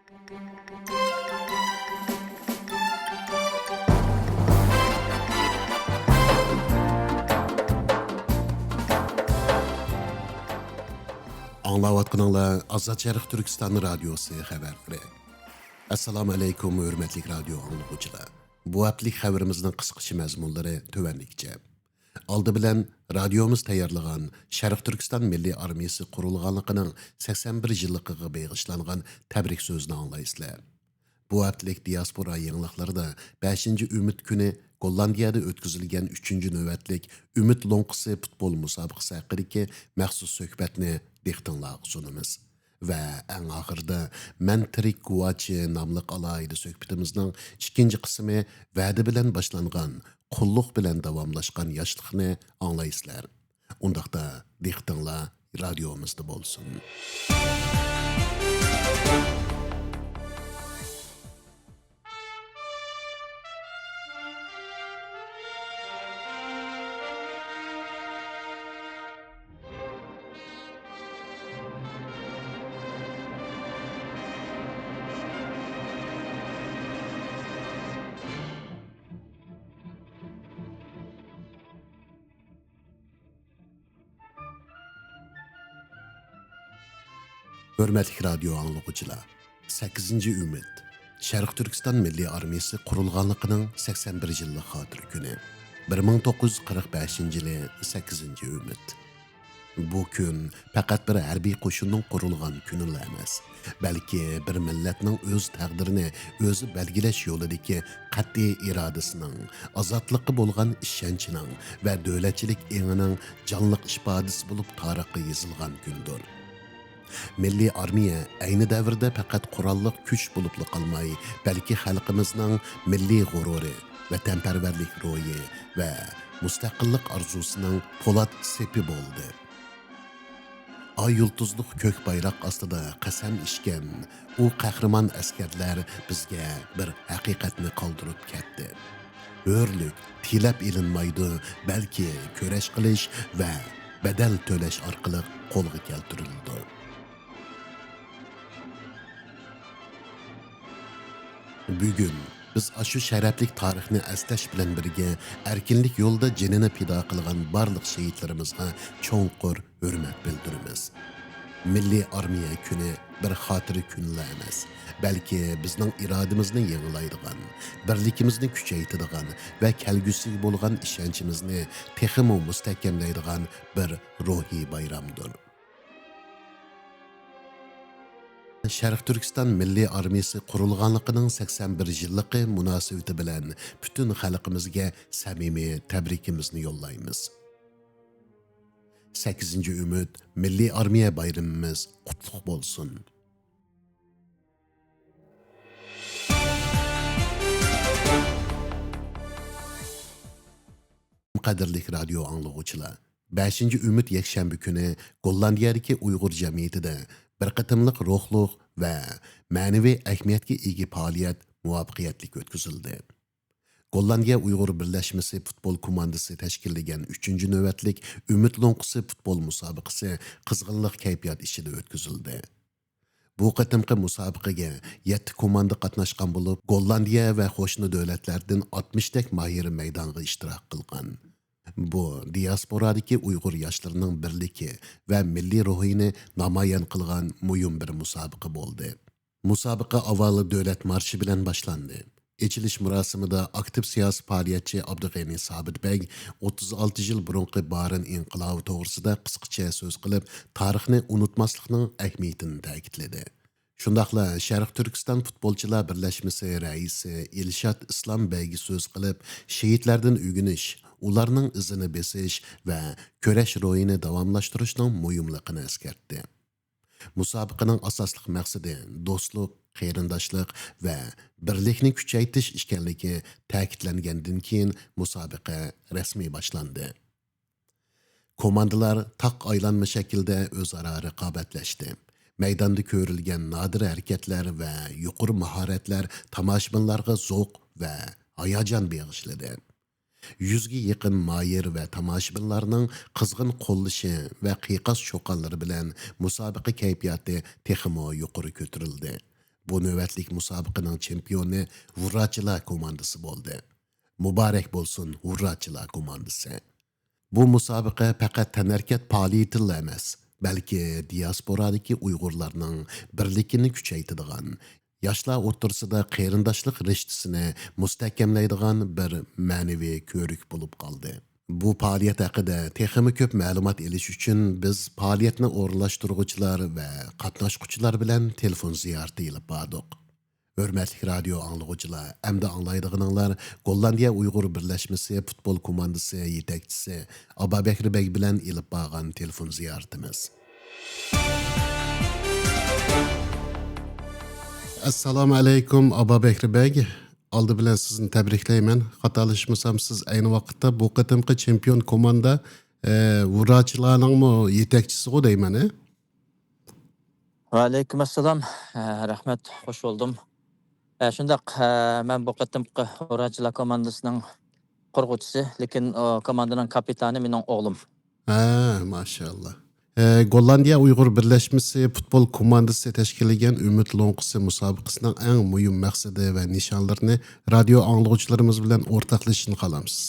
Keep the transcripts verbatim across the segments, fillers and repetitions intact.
ئاڭلاۋاتقىنىڭلار ئازاد شەرق تۈركىستان رادىيوسى خەۋەرلىرى. ئەسسالامۇ ئەلەيكۇم، ھۆرمەتلىك رادىيو ئاڭلىغۇچىلار. بۇ ھەپتىلىك خەۋىرىمىزنىڭ قىسقىچە مەزمۇنلىرى تۆۋەندىكىچە. ئالدى بىلەن رادىيومىز تەييارلىغان شەرقىي تۈركىستان مىللىي ئارمىيىسى قۇرۇلغانلىقىنىڭ سەكسەن بىر يىللىقىغا بېغىشلانغان تەبرىك سۆزىنى ئاڭلايسىلەر. بۇ ھەپتىلىك دىياسپورا يېڭىلىقلىرىدا بەشىنچى ئۈمىد كۈنى گوللاندىيەدە ئۆتكۈزۈلگەن ئۈچىنچى نۆۋەتلىك ئۈمىد لوڭقىسى پۇتبول مۇسابىقىسى ھەققىدىكى مەخسۇس سۆھبەتنى دىققىتىڭلارغا سۇنىمىز. ۋە ئەڭ ئاخىرىدا مەن تىرىك گۇۋاچى ناملىق ئالاھىدە سۆھبىتىمىزنىڭ ئىككىنچى قىسمى ۋەدە بىلەن باشلانغان، قۇللۇق بىلەن داۋاملاشقان ياشلىقنى ئاڭلايسىلەر. ئۇنداقتا دىققىتىڭلار رادىيومىزدا بولسۇن. ھۆرمەتلىك رادىيو ئاڭلىغۇچىلار، سەككىزىنچى ئۈمىد، شەرقىي تۈركىستان مىللىي ئارمىيىسى قۇرۇلغانلىقىنىڭ سەكسەن بىر يىللىق خاتىرە كۈنى، بىر مىڭ توققۇز يۈز قىرىق بەشىنچى يىلى سەككىزىنچى ئۈمىد. بۇ كۈن پەقەت بىر ھەربىي قوشۇننىڭ قۇرۇلغان كۈنىلا ئەمەس، بەلكى بىر مىللەتنىڭ ئۆز تەقدىرىنى ئۆزى بەلگىلەش يولىدىكى قەتئىي ئىرادىسىنىڭ، ئازادلىققا بولغان ئىشەنچىنىڭ ۋە دۆلەتچىلىك ئېڭىنىڭ جانلىق ئىپادىسى بولۇپ تارىخقا يېزىلغان كۈندۇر. مىللىي ئارمىيە ئەينى دەۋردە پەقەت قوراللىق كۈچ بولۇپلا قالماي، بەلكى خەلقىمىزنىڭ مىللىي غۇرۇرى، ۋەتەنپەرۋەرلىك روھى ۋە مۇستەقىللىق ئارزۇسىنىڭ پولات سېپى بولدى. ئاي يۇلتۇزلۇق كۆك بايراق ئاستىدا قەسەم ئىچكەن ئۇ قەھرىمان ئەسكەرلەر بىزگە بىر ھەقىقەتنى قالدۇرۇپ كەتتى. ھۆرلۈك تىلەپ ئېلىنمايدۇ، بەلكى كۈرەش قىلىش ۋە بەدەل تۆلەش ئارقىلىق قولغا كەلتۈرۈلىدۇ. بۈگۈن بىز ئاشۇ شەرەپلىك تارىخنى ئەسلەش بىلەن بىرگە، ئەركىنلىك يولىدا جېنىنى پىدا قىلغان بارلىق شېھىتلىرىمىزغا چوڭقۇر ھۆرمەت بىلدۈرىمىز. مىللىي ئارمىيە كۈنى بىر خاتىرە كۈنلا ئەمەس، بەلكى بىزنىڭ ئىرادىمىزنى يېڭىلايدىغان، بىرلىكىمىزنى كۈچەيتىدىغان ۋە كەلگۈسىگە بولغان ئىشەنچىمىزنى تېخىمۇ مۇستەھكەملەيدىغان بىر روھىي بايرامدۇر. شەرقىي تۈركىستان مىللىي ئارمىيىسى قۇرۇلغانلىقىنىڭ سەكسەن بىر يىللىقى مۇناسىۋىتى بىلەن پۈتۈن خەلقىمىزگە سەمىمىي تەبرىكىمىزنى يوللايمىز. سەككىزىنچى ئۈمىد مىللىي ئارمىيە بايرىمىمىز قۇتلۇق بولسۇن! قەدىرلىك رادىيو ئاڭلىغۇچىلار، بەشىنچى ئۈمىد يەكشەنبە كۈنى گوللاندىيەدىكى ئۇيغۇر جەمئىيىتىدە بىر قېتىملىق روھلۇق ۋە مەنىۋى ئەھمىيەتكە ئىگە پائالىيەت مۇۋەپپەقىيەتلىك ئۆتكۈزۈلدى. گوللاندىيە ئۇيغۇر بىرلەشمىسى پۇتبول كوماندىسى تەشكىللىگەن ئۈچىنچى نۆۋەتلىك ئۈمىد لوڭقىسى پۇتبول مۇسابىقىسى قىزغىنلىق كەيپىيات ئىچىدە ئۆتكۈزۈلدى. بۇ قېتىمقى مۇسابىقىگە يەتتە كوماندا قاتناشقان بولۇپ، گوللاندىيە ۋە قوشنا دۆلەتلەردىن ئاتمىشتەك ماھىر مەيدانغا ئىشتىراك قىلغان. بۇ دىياسپورادىكى ئۇيغۇر ياشلىرىنىڭ بىرلىكى ۋە مىللىي روھىنى نامايان قىلغان مۇھىم بىر مۇسابىقە بولدى. مۇسابىقە ئاۋۋال دۆلەت مارشى بىلەن باشلاندى. ئېچىلىش مۇراسىمىدا ئاكتىپ سىياسىي پائالىيەتچى ئابدۇغېنى سابىت بەگ ئوتتۇز ئالتە يىل بۇرۇنقى بارىن ئىنقىلابى توغرىسىدا قىسقىچە سۆز قىلىپ، تارىخنى ئۇنتۇماسلىقنىڭ ئەھمىيىتىنى تەكىتلىدى. شۇنداقلا شەرقىي تۈركىستان پۇتبولچىلار بىرلەشمىسى رەئىسى ئىلشات ئىسلام بەگ سۆز قىلىپ، شېھىتلەردىن ئۆگىنىش، ئۇلارنىڭ ئىزىنى بېسىش ۋە كۈرەش روھىنى داۋاملاشتۇرۇشنىڭ مۇھىملىقىنى ئەسكەرتتى. مۇسابىقىنىڭ ئاساسلىق مەقسىتى دوستلۇق، قېرىنداشلىق ۋە بىرلىكنى كۈچەيتىش ئىكەنلىكى تەكىتلەنگەندىن كېيىن، مۇسابىقە رەسمىي باشلاندى. كوماندىلار تاق ئايلانما شەكىلدە ئۆزئارا رىقابەتلەشتى. مەيداندا كۆرۈلگەن نادىر ھەرىكەتلەر ۋە يۇقىرى ماھارەتلەر تاماشىبىنلارغا زوق ۋە ھاياجان بېغىشلىدى. يۈزگە يېقىن ماھىر ۋە تاماشىبىنلارنىڭ قىزغىن قوللىشى ۋە قىيقاس چۇقانلىرى بىلەن مۇسابىقە كەيپىياتى تېخىمۇ يۇقىرى كۆتۈرۈلدى. بۇ نۆۋەتلىك مۇسابىقىنىڭ چېمپىيونى ۋۇرراچىلار كوماندىسى بولدى. مۇبارەك بولسۇن، ۋۇرراچىلار كوماندىسى! بۇ مۇسابىقە پەقەت تەنھەرىكەت پائالىيىتىلا ئەمەس، بەلكى دىياسپورادىكى ئۇيغۇرلارنىڭ بىرلىكىنى كۈچەيتىدىغان، ياشلار ئوتتۇرىسىدا قېرىنداشلىق رىشتىسىنى مۇستەھكەملەيدىغان بىر مەنىۋى كۆۋرۈك بولۇپ قالدى. بۇ پائالىيەت ھەققىدە تېخىمۇ كۆپ مەلۇمات ئېلىش ئۈچۈن بىز پائالىيەتنى ئورۇنلاشتۇرغۇچىلار ۋە قاتناشقۇچىلار بىلەن تېلېفون زىيارىتى ئېلىپ باردۇق. ھۆرمەتلىك رادىيو ئاڭلىغۇچىلار، ئەمدى ئاڭلايدىغىنىڭلار گوللاندىيە ئۇيغۇر بىرلەشمىسى پۇتبول كوماندىسى يېتەكچىسى ئابابەكرى بەگ بىلەن ئېلىپ بارغان تېلېفون زىيارىتىمىز. ئەسسالامۇ ئەلەيكۇم، ئابابەكرى بەگ. ئالدى بىلەن سىزنى تەبرىكلەيمەن. خاتالاشمىسام، سىز ئەينى ۋاقىتتا بۇ قېتىمقى چېمپىيون كوماندا، ئە، ۋۇراچىلارنىڭمۇ يېتەكچىسىغۇ دەيمەن، ھە؟ ۋەئەلەيكۇم ئەسسالام. ئە، رەھمەت، خوش بولدۇم. ئە، شۇنداق، ئە، مەن بۇ قېتىمقى ۋۇراچىلار كوماندىسىنىڭ قۇرغۇچىسى، لېكىن، ئۇ، كوماندىنىڭ كاپىتانى مېنىڭ ئوغلۇم. ھە، ماشائاللا. ئە، گوللاندىيە ئۇيغۇر بىرلەشمىسى پۇتبول كوماندىسى تەشكىللىگەن ئۈمىد لوڭقىسى مۇسابىقىسىنىڭ ئەڭ مۇھىم مەقسىتى ۋە نىشانلىرىنى رادىيو ئاڭلىغۇچىلىرىمىز بىلەن ئورتاقلىشىشنى خالامسىز؟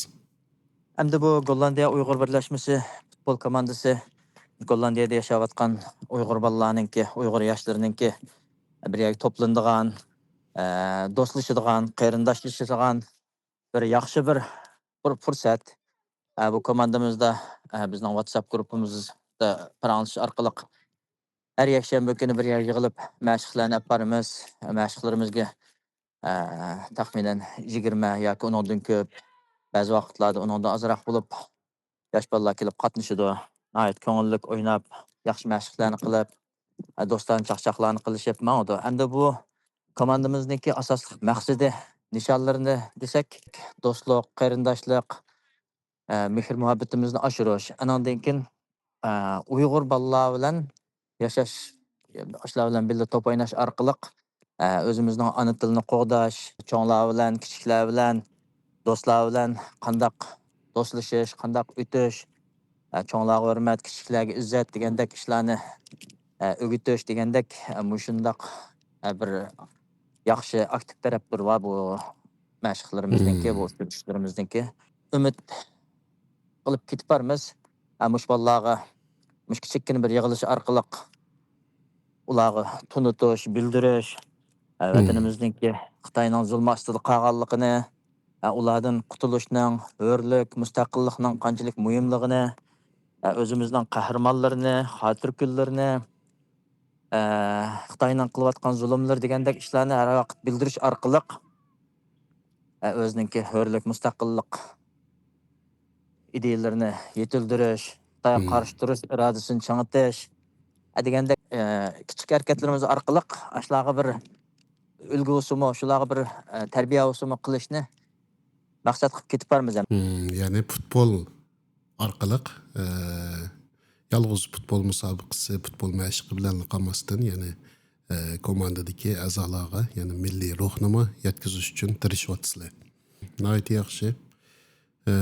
ئەمدى بۇ گوللاندىيە ئۇيغۇر بىرلەشمىسى پۇتبول كوماندىسى گوللاندىيەدە ياشاۋاتقان ئۇيغۇر بالىلارنىڭكى، ئۇيغۇر ياشلىرىنىڭكى بىر يەرگە توپلىنىدىغان، ئە، دوستلىشىدىغان، قېرىنداشلىشىدىغان بىر ياخشى بىر، بىر پۇرسەت. ئە، بۇ كوماندىمىزدا، ئە، بىزنىڭ ۋاتساپ گۇرۇپپىمىزدا پاراڭلىشىش ئارقىلىق ھەر يەكشەنبە كۈنى بىر يەرگە يىغىلىپ مەشىقلەرنى ئېلىپ بارىمىز. مەشىقلىرىمىزگە، ئە، تەخمىنەن يىگىرمە ياكى ئۇنىڭدىن كۆپ، بەزى ۋاقىتلاردا ئۇنىڭدىن ئازراق بولۇپ، ياش بالىلار كېلىپ قاتنىشىدۇ. ناھايىتى كۆڭۈللۈك ئويناپ، ياخشى مەشىقلەرنى قىلىپ، ئە، دوستانە چاقچاقلارنى قىلىشىپ ماڭىدۇ. ئەمدى بۇ كوماندىمىزنىڭكى ئاساسلىق مەقسىتى، نىشانلىرىنى دېسەك، دوستلۇق، قېرىنداشلىق، ئە، مېھىر-مۇھەببىتىمىزنى ئاشۇرۇش. ئانىڭدىن كېيىن، ئە، ئۇيغۇر بالىلار بىلەن ياشاش، ئاشۇلار بىلەن بىللە توپ ئويناش ئارقىلىق، ئە، ئۆزىمىزنىڭ ئانا تىلىنى قوغداش، چوڭلار بىلەن، كىچىكلەر بىلەن، دوستلار بىلەن قانداق دوستلىشىش، قانداق ئۆتۈش، ئە، چوڭلارغا ھۆرمەت، كىچىكلەرگە ئىززەت دېگەندەك ئىشلارنى، ئە، ئۆگىتىش دېگەندەك، ئە، مۇشۇنداق، ئە، بىر ياخشى ئاكتىپ تەرەپلىرى بار بۇ مەشىقلىرىمىزنىڭكى، بۇ سۈرۈشلىرىمىزنىڭكى. ئۈمىد قىلىپ كېتىپ بارىمىز. ئە، مۇشۇ بالىلارغا مۇشۇ كىچىككىنە بىر يىغىلىش ئارقىلىق ئۇلارغا تونۇتۇش، بىلدۈرۈش، ئە، ۋەتىنىمىزنىڭكى خىتاينىڭ زۇلمى ئاستىدا قالغانلىقىنى، ئە، ئۇلاردىن قۇتۇلۇشنىڭ، ھۆرلۈك، مۇستەقىللىقنىڭ قانچىلىك مۇھىملىقىنى، ئە، ئۆزىمىزنىڭ قەھرىمانلىرىنى، خاتىرە كۈنلىرىنى، ئە، خىتاينىڭ قىلىۋاتقان زۇلۇملىرى دېگەندەك ئىشلارنى ھەر ۋاقىت بىلدۈرۈش ئارقىلىق، ئە، ئۆزىنىڭكى ھۆرلۈك، مۇستەقىللىق ئىدىيەلىرىنى يېتىلدۈرۈش، خىتايغا قارشى تۇرۇش ئىرادىسىنى چىڭىتىش، ئە، دېگەندەك، ئە، كىچىك ھەرىكەتلىرىمىز ئارقىلىق ئاشۇلارغا بىر ئۈلگە بولسىمۇ، شۇلارغا بىر، ئە، تەربىيە بولسىمۇ قىلىشنى مەقسەت قىلىپ كېتىپ بارىمىز. مم، يەنى پۇتبول ئارقىلىق، ئە، يالغۇز پۇتبول مۇسابىقىسى، پۇتبول مەشىقى بىلەنلا قالماستىن، يەنى، ئە، كوماندىدىكى ئەزالارغا، يەنى مىللىي روھنىمۇ يەتكۈزۈش ئۈچۈن تىرىشىۋاتىسىلەر. ناھايىتى ياخشى. ئە،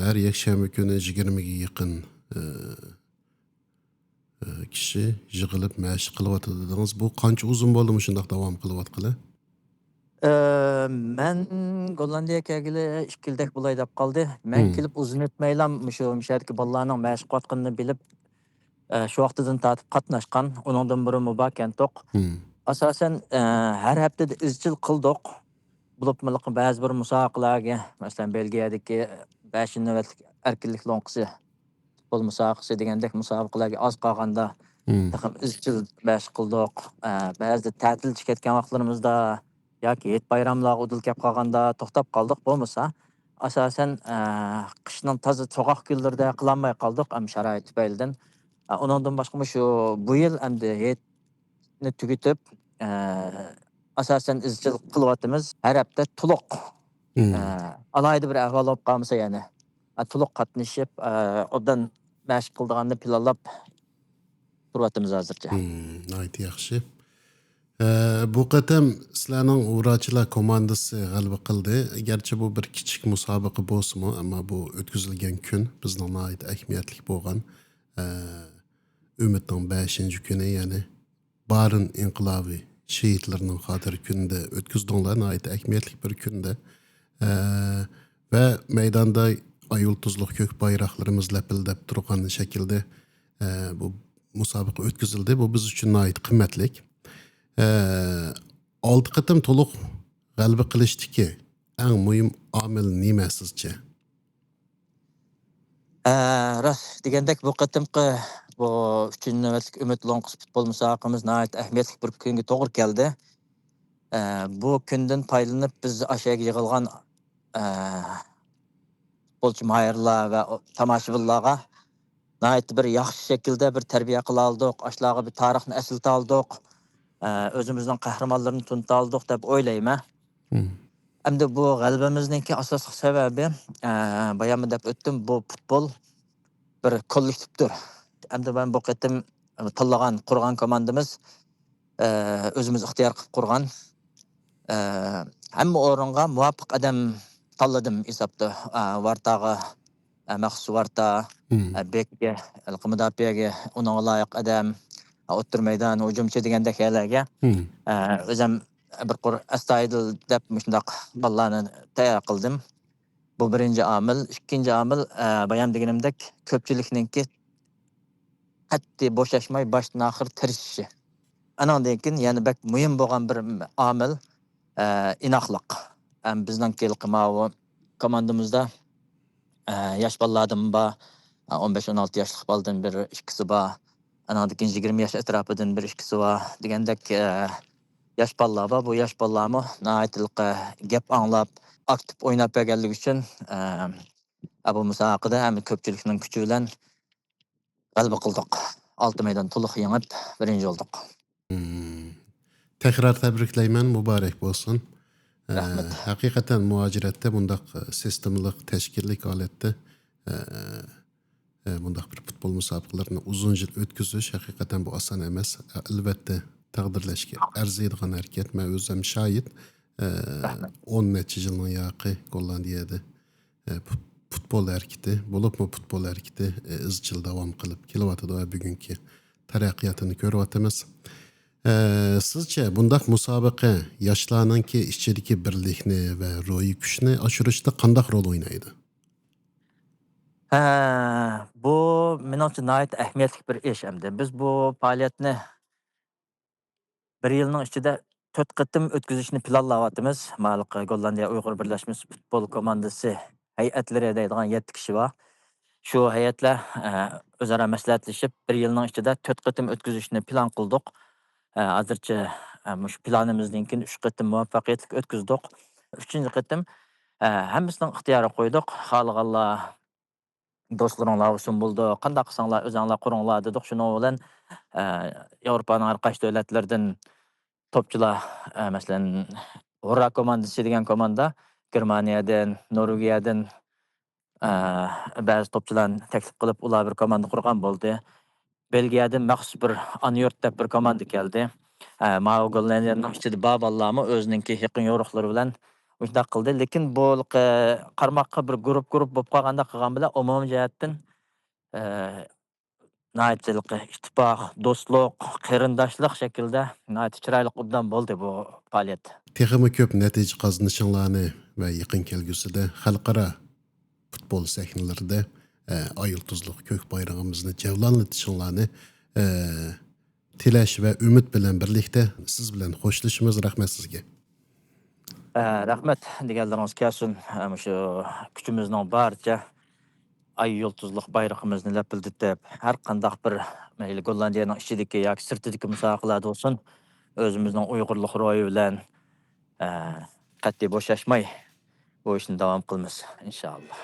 ھەر يەكشەنبە كۈنى يىگىرمىگە يېقىن، ئە، ئە، كىشى يىغىلىپ مەشىق قىلىۋاتىدۇ دېدىڭىز. بۇ قانچە ئۇزۇن بولدى مۇشۇنداق داۋام قىلىۋاتقىلى؟ ئە، مەن گوللاندىيەگە كەلگىلى ئىككى يىلدەك بولاي دەپ قالدى. مەن كېلىپ ئۇزۇن ئۆتمەيلا مۇشۇ، مۇشۇ يەردىكى بالىلارنىڭ مەشىق قىلىۋاتقىنىنى بىلىپ، ئە، شۇ ۋاقتىدىن تارتىپ قاتناشقان. ئۇنىڭدىن بۇرۇنمۇ باركەنتۇق. ئاساسەن، ئە، ھەر ھەپتىدە ئىزچىل قىلدۇق. بولۇپمۇ بەزى بىر مۇسابىقىلەرگە، مەسىلەن، بېلگىيەدىكى بەشىنچى نۆۋەتلىك ئەركىنلىك لوڭقىسى پۇتبول مۇسابىقىسى دېگەندەك مۇسابىقىلەرگە ئاز قالغاندا تېخىمۇ ئىزچىل مەشىق قىلدۇق. ئە، بەزىدە تەتىلچە كەتكەن ۋاقىتلىرىمىزدا ياكى ھېيت بايراملارغا ئۇدۇل كەپ قالغاندا توختاپ قالدۇق. بولمىسا، ئاساسەن، ئە، قىشنىڭ تازا سوغۇق كۈنلىرىدە قىلالماي قالدۇق، ئەم، شارائىت تۈپەيلىدىن. ئە، ئۇنىڭدىن باشقا مۇشۇ بۇ يىل ئەمدى ھېيتنى تۈگىتىپ، ئە، ئاساسەن ئىزچىل قىلىۋاتىمىز. ھەر ھەپتە تولۇق، ئە، ئالاھىدە بىر ئەھۋال بولۇپ قالمىسا يەنە، ئە، تولۇق قاتنىشىپ، ئە، ئوبدان مەشىق قىلىدىغاننى پىلانلاپ تۇرۇۋاتىمىز ھازىرچە. مم، ناھايىتى ياخشى. ئە، بۇ قېتىم سىلەرنىڭ ۋۇراچىلار كوماندىسى غەلىبە قىلدى. گەرچە بۇ بىر كىچىك مۇسابىقە بولسىمۇ، ئەمما بۇ ئۆتكۈزۈلگەن كۈن بىزنىڭ ناھايىتى ئەھمىيەتلىك بولغان، ئە، ئۈمىدنىڭ بەشىنچى كۈنى، يەنى بارىن ئىنقىلابى شېھىتلىرىنىڭ خاتىرە كۈنىدە ئۆتكۈزدۈڭلار، ناھايىتى ئەھمىيەتلىك بىر كۈندە. ئە، ۋە مەيداندا ئاي يۇلتۇزلۇق كۆك بايراقلىرىمىز لەپىلدەپ تۇرغان شەكىلدە، ئە، بۇ مۇسابىقە ئۆتكۈزۈلدى. بۇ بىز ئۈچۈن ناھايىتى قىممەتلىك. ئە، ئالتە قېتىم تولۇق غەلىبە قىلىشتىكى ئەڭ مۇھىم ئامىل نېمە سىزچە؟ ئە، راست دېگەندەك، بۇ قېتىمقى بۇ ئۈچىنچى نۆۋەتلىك ئۈمىد لوڭقىسى پۇتبول مۇسابىقىمىز ناھايىتى ئەھمىيەتلىك بىر كۈنگە توغرا كەلدى. ئە، بۇ كۈندىن پايدىلىنىپ، بىز ئاشۇ يەرگە يىغىلغان، ئە، پۇتبولچى ماھىرلار ۋە تاماشىبىنلارغا ناھايىتى بىر ياخشى شەكىلدە بىر تەربىيە قىلالىدۇق، ئاشۇلارغا بىر تارىخنى ئەسلىتالىدۇق، ئە، ئۆزىمىزنىڭ قەھرىمانلىرىنى تونۇتالىدۇق دەپ ئويلايمەن. مم. ئەمدى بۇ غەلىبىمىزنىڭكى ئاساسلىق سەۋەبى، ئە، باياممۇ دەپ ئۆتتۈم، بۇ پۇتبول بىر كوللېكتىپتۇر. ئەمدى مەن بۇ قېتىم تاللىغان، قۇرغان كوماندىمىز، ئە، ئۆزىمىز ئىختىيار قىلىپ قۇرغان. ئە، ھەممە ئورۇنغا مۇۋاپىق ئادەم تاللىدىم ھېسابتا. ئە، ۋارتاغا، ئە، مەخسۇس ۋارتا، مم. ئە، بېككە، ھېلىقى مۇداپىئەگە ئۇنىڭغا لايىق ئادەم، ئە، ئوتتۇرا مەيدان، ھۇجۇمچى دېگەندەك يەرلەرگە، مم. ئە، ئۆزۈم بىر قۇر ئەستايىدىل دەپ مۇشۇنداق بالىلارنى تەييار قىلدىم. بۇ بىرىنچى ئامىل. ئىككىنچى ئامىل، ئە، بايام دېگىنىمدەك، كۆپچىلىكنىڭكى قەتئىي بوشاشماي باشتىن ئاخىر تىرىشىشى. ئانىڭدىن كېيىن يەنە بەك مۇھىم بولغان بىر ئامىل، ئە، ئىناقلىق. ئەم، بىزنىڭكى ھېلىقى ماۋۇ كوماندىمىزدا، ئە، ياش بالىلاردىن بار، ئە، ئون بەش، ئون ئالتە ياشلىق بالىدىن بىر ئىككىسى بار. ئانىڭدىن كېيىن يىگىرمە ياش ئەتراپىدىن بىر ئىككىسى بار دېگەندەك، ئە، ياش بالىلار بار. بۇ ياش بالىلارمۇ ناھايىتى ھېلىقى گەپ ئاڭلاپ، ئاكتىپ ئويناپ بەرگەنلىكى ئۈچۈن، ئە، ئە، بۇ مۇسابىقىدە ھەم كۆپچىلىكنىڭ كۈچى بىلەن غەلىبە قىلدۇق. ئالتە مەيدان تولۇق يېڭىپ، بىرىنچى بولدۇق. مم. تەكرار تەبرىكلەيمەن، مۇبارەك بولسۇن. ئە، رەھمەت. ھەقىقەتەن مۇھاجىرەتتە بۇنداق سىستېمىلىق، تەشكىللىك ھالەتتە، ئە، ئە، بۇنداق بىر پۇتبول مۇسابىقىلىرىنى ئۇزۇن يىل ئۆتكۈزۈش ھەقىقەتەن بۇ ئاسان ئەمەس. ئەلۋەتتە، تەقدىرلەشكە ئەرزىيدىغان ھەرىكەت. مەن ئۆزۈم شاھىت. ئە، رەھمەت. ئون نەچچە يىلنىڭ ياقى گوللاندىيەدە، ئە، پۇت-، پۇتبول ھەرىكىتى، بولۇپمۇ پۇتبول ھەرىكىتى، ئە، ئىزچىل داۋام قىلىپ كېلىۋاتىدۇ ۋە بۈگۈنكى تەرەققىياتىنى كۆرۈۋاتىمىز. ئە، سىزچە بۇنداق مۇسابىقە ياشلارنىڭكى ئىچىدىكى بىرلىكنى ۋە روھىي كۈچنى ئاشۇرۇشتا قانداق رول ئوينايدۇ؟ ھە، بۇ مېنىڭچە ناھايىتى ئەھمىيەتلىك بىر ئىش ئەمدى. بىز بۇ پائالىيەتنى بىر يىلنىڭ ئىچىدە تۆت قېتىم ئۆتكۈزۈشنى پىلانلاۋاتىمىز. ماۋۇ گوللاندىيە ئۇيغۇر بىرلەشمىسى پۇتبول كوماندىسى ھەيئەتلىرى دەيدىغان يەتتە كىشى بار. شۇ ھەيئەتلەر، ئە، ئۆزئارا مەسلىھەتلىشىپ، بىر يىلنىڭ ئىچىدە تۆت قېتىم ئۆتكۈزۈشنى پىلان قىلدۇق. ئە، ھازىرچە، ئە، مۇشۇ پىلانىمىزدىن كېيىن ئۈچ قېتىم مۇۋەپپەقىيەتلىك ئۆتكۈزدۇق. ئۈچىنچى قېتىم، ئە، ھەممىسىنىڭ ئىختىيارىغا قويدۇق. خالىغانلار دوستلىرىڭلار بولسۇن بولىدۇ. قانداق قىلساڭلار ئۆزۈڭلار قۇرۇڭلار دېدۇق. شۇنىڭ بىلەن، ئە، ياۋروپانىڭ ھەر قايسى دۆلەتلىرىدىن توپچىلار، ئە، مەسىلەن، ھۇررا كوماندىسى دېگەن كوماندا گېرمانىيەدىن، نورۋېگىيەدىن، ئە، بەزى توپچىلارنى تەكلىپ قىلىپ، ئۇلار بىر كوماندا قۇرغان بولدى. بېلگىيەدىن مەخسۇس بىر ئانا يۇرت دەپ بىر كوماندا كەلدى. ئە، ماۋۇ گوللاندىيەنىڭ ئىچىدە بار بالىلارمۇ ئۆزىنىڭكى يېقىن يورۇقلىرى بىلەن مۇشۇنداق قىلدى. لېكىن بۇ، ئە، قارىماققا بىر گۇرۇپ، گۇرۇپ بولۇپ قالغاندەك قىلغان بىلەن ئومۇمىي جەھەتتىن، ئە، ناھايىتى ھېلىقى ئىتتىپاق، دوستلۇق، قېرىنداشلىق شەكلىدە ناھايىتى چىرايلىق، ئوبدان بولدى بۇ پائالىيەت. تېخىمۇ كۆپ نەتىجە قازىنىشىڭلارنى ۋە يېقىن كەلگۈسىدە خەلقئارا پۇتبول سەھنىلىرىدە، ئە، ئاي يۇلتۇزلۇق كۆك بايرىقىمىزنى جەۋلانلىتىشىڭلارنى، ئە، تىلەش ۋە ئۈمىد بىلەن بىرلىكتە سىز بىلەن خوشلىشىمىز. رەھمەت سىزگە. ئە، رەھمەت دېگەنلىرىڭىز كەلسۇن. ئە، مۇشۇ كۈچىمىزنىڭ بارىچە ئاي يۇلتۇزلۇق بايرىقىمىزنى لەپىلدىتىپ، ھەر قانداق بىر، مەيلى گوللاندىيەنىڭ ئىچىدىكى ياكى سىرتىدىكى مۇسابىقىلەردە بولسۇن، ئۆزىمىزنىڭ ئۇيغۇرلۇق روھى بىلەن، ئە، قەتئىي بوشاشماي بۇ ئىشنى داۋام قىلىمىز، ئىنشائاللا.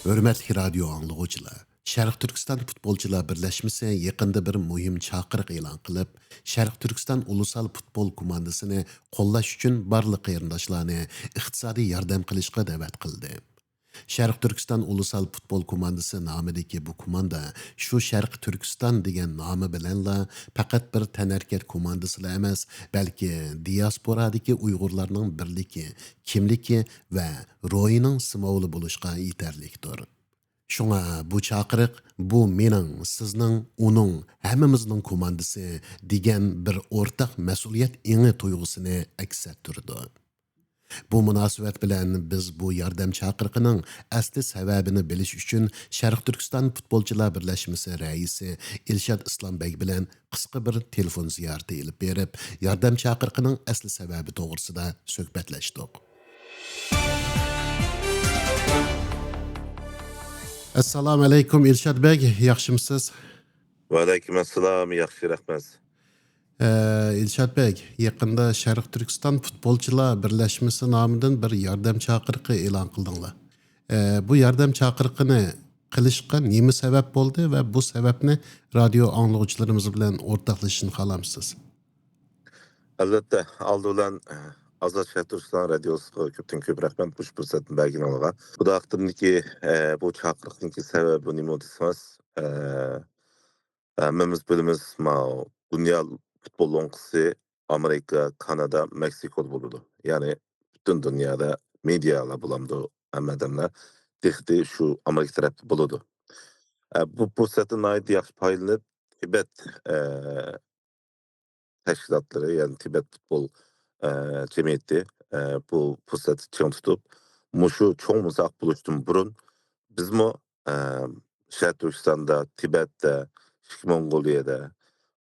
ھۆرمەتلىك رادىيو ئاڭلىغۇچىلار! شەرقىي تۈركىستان پۇتبولچىلار بىرلەشمىسى يېقىندا بىر مۇھىم چاقىرىق ئېلان قىلىپ، شەرقىي تۈركىستان ئۇلۇسال پۇتبول كوماندىسىنى قوللاش ئۈچۈن بارلىق قېرىنداشلارنى ئىقتىسادىي ياردەم قىلىشقا دەۋەت قىلدى. شەرقىي تۈركىستان ئۇلۇسال پۇتبول كوماندىسى نامىدىكى بۇ كوماندا شۇ شەرقىي تۈركىستان دېگەن نامى بىلەنلا پەقەت بىر تەنھەرىكەت كوماندىسىلا ئەمەس، بەلكى دىياسپورادىكى ئۇيغۇرلارنىڭ بىرلىكى، كىملىكى ۋە روھىنىڭ سىمۋولى بولۇشقا يېتەرلىكتۇر. شۇڭا بۇ چاقىرىق، بۇ مېنىڭ، سىزنىڭ، ئۇنىڭ، ھەممىمىزنىڭ كوماندىسى دېگەن بىر ئورتاق مەسئۇلىيەت ئېڭى تۇيغۇسىنى ئەكس ئەتتۈرىدۇ. بۇ مۇناسىۋەت بىلەن بىز بۇ ياردەم چاقىرىقىنىڭ ئەسلى سەۋەبىنى بىلىش ئۈچۈن شەرقىي تۈركىستان پۇتبولچىلار بىرلەشمىسى رەئىسى ئىلشات ئىسلامبەگ بىلەن قىسقا بىر تېلېفون زىيارىتى ئېلىپ بېرىپ، ياردەم چاقىرىقىنىڭ ئەسلى سەۋەبى توغرىسىدا سۆھبەتلەشتۇق. ئەسسالامۇ ئەلەيكۇم، ئىلشات بەگ، ياخشىمۇسىز؟ ۋەئەلەيكۇم ئەسسالام، ياخشى، رەھمەت. ئە، ئىلشات بەگ، يېقىندا شەرقىي تۈركىستان پۇتبولچىلار بىرلەشمىسى نامىدىن بىر ياردەم چاقىرىقى ئېلان قىلدىڭلار. ئە، بۇ ياردەم چاقىرىقىنى قىلىشقا نېمە سەۋەب بولدى ۋە بۇ سەۋەبنى رادىيو ئاڭلىغۇچىلىرىمىز بىلەن ئورتاقلىشىشنى خالامسىز؟ ئەلۋەتتە، ئالدى بىلەن، ئە، ئازاد شەرقىي تۈركىستان رادىيوسىغا كۆپتىن كۆپ رەھمەت مۇشۇ پۇرسەتنى بەرگىنىڭلارغا. بۇ ھەقتىمدىكى، ئە، بۇ چاقىرىقنىڭكى سەۋەبى نېمە دېسىڭىز، ئە، ھەممىمىز بىلىمىز، ماۋۇ دۇنيا پۇتبول لوڭقىسى ئامېرىكا، كانادا، مېكسىكودا بولىدۇ. يەنى پۈتۈن دۇنيادا مېدىيالار بولامدۇ، ھەممە ئادەملەر دىققىتى شۇ ئامېرىكا تەرەپتە بولىدۇ. ئە، بۇ پۇرسەتتىن ناھايىتى ياخشى پايدىلىنىپ، تىبەت، ئە، تەشكىلاتلىرى، يەنى تىبەت پۇتبول، ئە، جەمئىيىتى، ئە، بۇ پۇرسەتنى چىڭ تۇتۇپ، مۇشۇ چوڭ مۇسابىقە بولۇشتىن بۇرۇن بىزمۇ، ئە، شەرقىي تۈركىستاندا، تىبەتتە، ئىچكى موڭغۇلىيەدە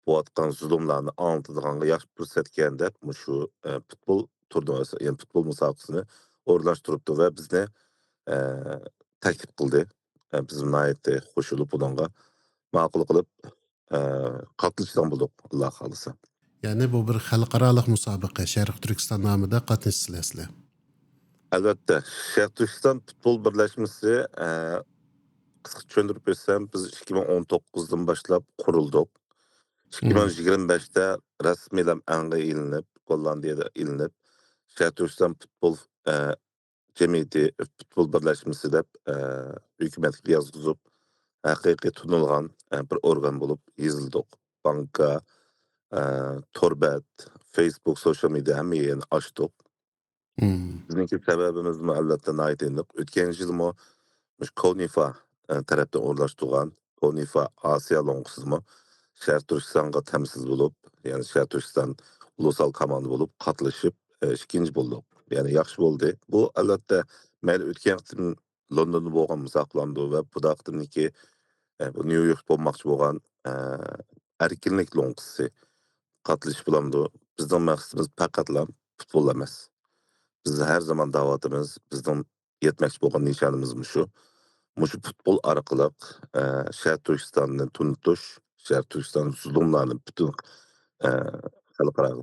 بولۇۋاتقان زۇلۇملارنى ئاڭلىتىدىغانغا ياخشى پۇرسەتكەن دەپ، مۇشۇ، ئە، پۇتبول تۇرنىرى، يەنى پۇتبول مۇسابىقىسىنى ئورۇنلاشتۇرۇپتۇ ۋە بىزنى، ئە، تەكلىپ قىلدى. ئە، بىز ناھايىتى خوش بولۇپ، بۇنىڭغا ماقۇل قىلىپ، ئە، قاتنىشىدىغان بولدۇق، ئاللا خالىسا. يەنى بۇ بىر خەلقئارالىق مۇسابىقە، شەرقىي تۈركىستان نامىدا قاتنىشىسىلەر سىلەر؟ ئەلۋەتتە، شەرقىي تۈركىستان پۇتبول بىرلەشمىسى، ئە، قىسقىچە چۈشەندۈرۈپ بەرسەم، بىز ئىككى مىڭ ئون توققۇزدىن باشلاپ قۇرۇلدۇق. ئىككى مىڭ يىگىرمە بەشتە رەسمىيلەم ئەڭگە ئېلىنىپ، گوللاندىيەدە ئېلىنىپ، شەرقىي تۈركىستان پۇتبول، ئە، جەمئىيىتى، پۇتبول بىرلەشمىسى دەپ، ئە، ھۆكۈمەتكە يازغۇزۇپ، ھەقىقىي تونۇلغان، ئە، بىر ئورگان بولۇپ يېزىلدۇق. بانكا، ئە، تور بەت، فېيسبۇك، سوشيال مېدىيا، ھەممە يەرنى ئاچتۇق. بىزنىڭكى سەۋەبىمىزمۇ ئەلۋەتتە ناھايىتى ئېنىق. ئۆتكەن يىلمۇ مۇشۇ كونىفا، ئە، تەرەپتىن ئورۇنلاشتۇرغان كونىفا ئاسىيا لوڭقىسىدىمۇ شەرقىي تۈركىستانغا تەمسىل بولۇپ، يەنى شەرقىي تۈركىستان ئۇلۇسال كوماندا بولۇپ قاتنىشىپ، ئە، ئىككىنچى بولدۇق. يەنى ياخشى بولدى. بۇ، ئەلۋەتتە، مەيلى ئۆتكەن قېتىم لوندوندا بولغان مۇسابىقىلەردۇ ۋە بۇ قېتىمدىكى، ئە، بۇ نيۇ يورك بولماقچى بولغان، ئە، ئەركىنلىك لوڭقىسى قاتنىشىش بولامدۇ؟ بىزنىڭ مەقسىتىمىز پەقەتلا پۇتبول ئەمەس. بىز ھەر زامان دەۋاتىمىز، بىزنىڭ يەتمەكچى بولغان نىشانىمىز مۇشۇ. مۇشۇ پۇتبول ئارقىلىق، ئە، شەرقىي تۈركىستاننى تونۇتۇش، شەرقىي تۈركىستان زۇلۇملارنى پۈتۈن، ئە، خەلقئاراغا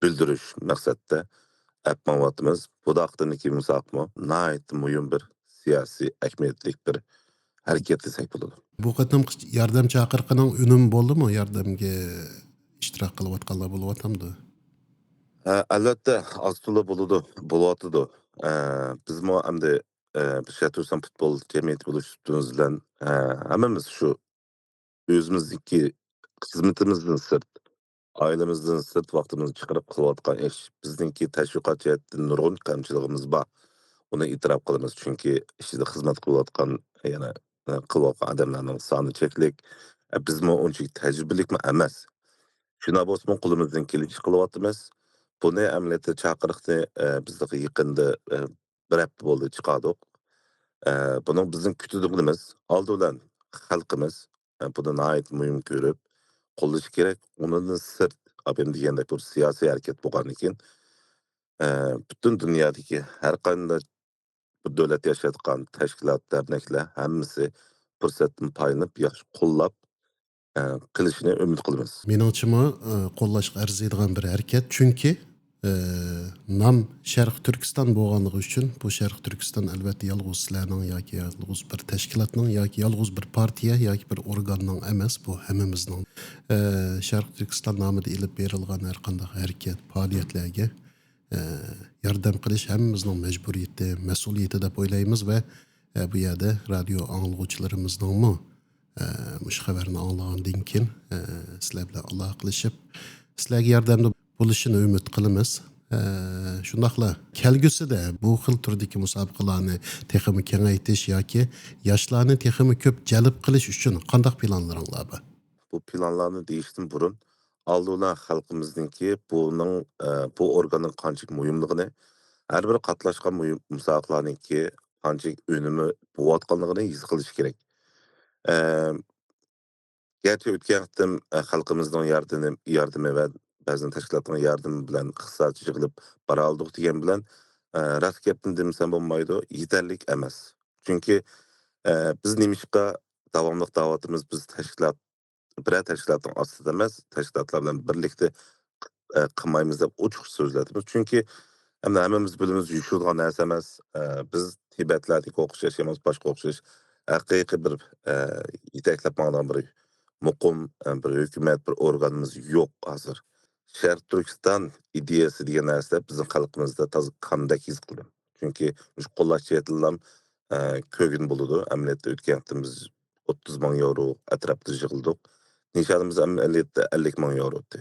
بىلدۈرۈش مەقسەتتە ئەپ ماڭىۋاتىمىز. بۇ ھەقتىكى مۇسابىقىمۇ ناھايىتى مۇھىم بىر سىياسىي ئەھمىيەتلىك بىر ھەرىكەت دېسەك بولىدۇ. بۇ قېتىمقى ياردەم چاقىرىقىنىڭ ئۈنۈمى بولدىمۇ؟ ياردەمگە ئىشتىراك قىلىۋاتقانلار بولۇۋاتامدۇ؟ ھە، ئەلۋەتتە، ئاز تولا بولىدۇ، بولۇۋاتىدۇ. ئە، بىزمۇ ئەمدى، ئە، شەرقىي تۈركىستان پۇتبول جەمئىيىتى بولۇش سۈپىتىمىز بىلەن، ئە، ھەممىمىز شۇ ئۆزىمىزنىڭكى خىزمىتىمىزدىن سىرت، ئائىلىمىزدىن سىرت ۋاقتىمىزنى چىقىرىپ قىلىۋاتقان ئىش. بىزنىڭكى تەشۋىقات جەھەتتىن نۇرغۇن كەمچىلىكىمىز بار. ئۇنى ئېتىراپ قىلىمىز، چۈنكى ئىچىدە خىزمەت قىلىۋاتقان، يەنە، ئە، قىلىۋاتقان ئادەملەرنىڭ سانى چەكلىك. ئە، بىزمۇ ئۇنچىلىك تەجرىبىلىكمۇ ئەمەس. شۇنداق بولسىمۇ قولىمىزدىن كېلىشىچە قىلىۋاتىمىز. بۇنى ئەمەلىيەتتە چاقىرىقنى، ئە، بىز يېقىندا، ئە، بىر ھەپتە بولدى چىقاردۇق. ئە، بۇنىڭ بىزنىڭ كۈتىدىغىنىمىز، ئالدى بىلەن خەلقىمىز، ئە، بۇنى ناھايىتى مۇھىم كۆرۈپ قوللىشى كېرەك. ئۇنىڭدىن سىرت، ئابىم دېگەندەك بىر سىياسىي ھەرىكەت بولغاندىكىن، ئە، پۈتۈن دۇنيادىكى ھەر قانداق بىر دۆلەت ياشايدىغان تەشكىلات، دەرنەكلەر ھەممىسى پۇرسەتتىن پايدىلىنىپ ياخشى قوللاپ، ئە، قىلىشىنى ئۈمىد قىلىمىز. مېنىڭچىمۇ، ئە، قوللاشقا ئەرزىيدىغان بىر ھەرىكەت. چۈنكى، ئە، نام شەرقىي تۈركىستان بولغانلىقى ئۈچۈن، بۇ شەرقىي تۈركىستان ئەلۋەتتە يالغۇز سىلەرنىڭ ياكى يالغۇز بىر تەشكىلاتنىڭ ياكى يالغۇز بىر پارتىيە ياكى بىر ئورگاننىڭ ئەمەس، بۇ ھەممىمىزنىڭ. ئە، شەرقىي تۈركىستان نامىدا ئېلىپ بېرىلغان ھەر قانداق ھەرىكەت، پائالىيەتلەرگە ئە، ياردەم قىلىش ھەممىمىزنىڭ مەجبۇرىيىتى، مەسئۇلىيىتى دەپ ئويلايمىز ۋە، ئە، بۇ يەردە رادىيو ئاڭلىغۇچىلىرىمىزنىڭمۇ، ئە، مۇشۇ خەۋەرنى ئاڭلىغاندىن كېيىن، ئە، سىلەر بىلەن ئالاقىلىشىپ، سىلەرگە ياردەمدە بولۇشىنى ئۈمىد قىلىمىز. ئە، شۇنداقلا كەلگۈسىدە بۇ خىل تۈردىكى مۇسابىقىلارنى تېخىمۇ كېڭەيتىش ياكى ياشلارنى تېخىمۇ كۆپ جەلپ قىلىش ئۈچۈن قانداق پىلانلىرىڭلار بار؟ بۇ پىلانلارنى دېيىشتىن بۇرۇن، ئالدى بىلەن خەلقىمىزنىڭكى بۇنىڭ، ئە، بۇ ئورگاننىڭ قانچىلىك مۇھىملىقىنى، ھەر بىر قاتناشقان مۇھىم مۇسابىقىلەرنىڭكى قانچىلىك ئۈنۈمى بولۇۋاتقانلىقىنى ھېس قىلىش كېرەك. ئە، گەرچە ئۆتكەن قېتىم، ئە، خەلقىمىزنىڭ ياردىمى، ياردىمى ۋە بەزى تەشكىلاتنىڭ ياردىمى بىلەن ئىقتىسادچى يىغىلىپ بارالىدۇق دېگەن بىلەن، ئە، راست گەپنى دېمىسەم بولمايدۇ، يېتەرلىك ئەمەس. چۈنكى، ئە، بىز نېمىشقا داۋاملىق دەۋاتىمىز، بىز تەشكىلات، بىرەر تەشكىلاتنىڭ ئاستىدا ئەمەس، تەشكىلاتلار بىلەن بىرلىكتە، ئە، قىلمايمىز دەپ ئوچۇق سۆزلەۋاتىمىز. چۈنكى ئەمدى ھەممىمىز بىلىمىز، يوشۇرۇلغان نەرسە ئەمەس. ئە، بىز تىبەتلەردىكى ئوخشاش ياشىمايمىز، باشقا ئوخشاش. ھەقىقىي بىر، ئە، يېتەكلەپ ماڭىدىغان بىر مۇقىم، ئە، بىر ھۆكۈمەت، بىر ئورگانىمىز يوق ھازىر. شەرقىي تۈركىستان ئىدىيەسى دېگەن نەرسە بىزنىڭ خەلقىمىزدە تازا كاندەك ھېس قىلدىم. چۈنكى مۇشۇ قوللاش جەھەتتىنلام، ئە، كۆرگىلى بولىدۇ. ئەمەلىيەتتە ئۆتكەن قېتىم بىز ئوتتۇز مىڭ ياۋرو ئەتراپىدا يىغىلدۇق. نىشانىمىز ئەمەلىيەتتە ئەللىك مىڭ ياۋرو ئىدى.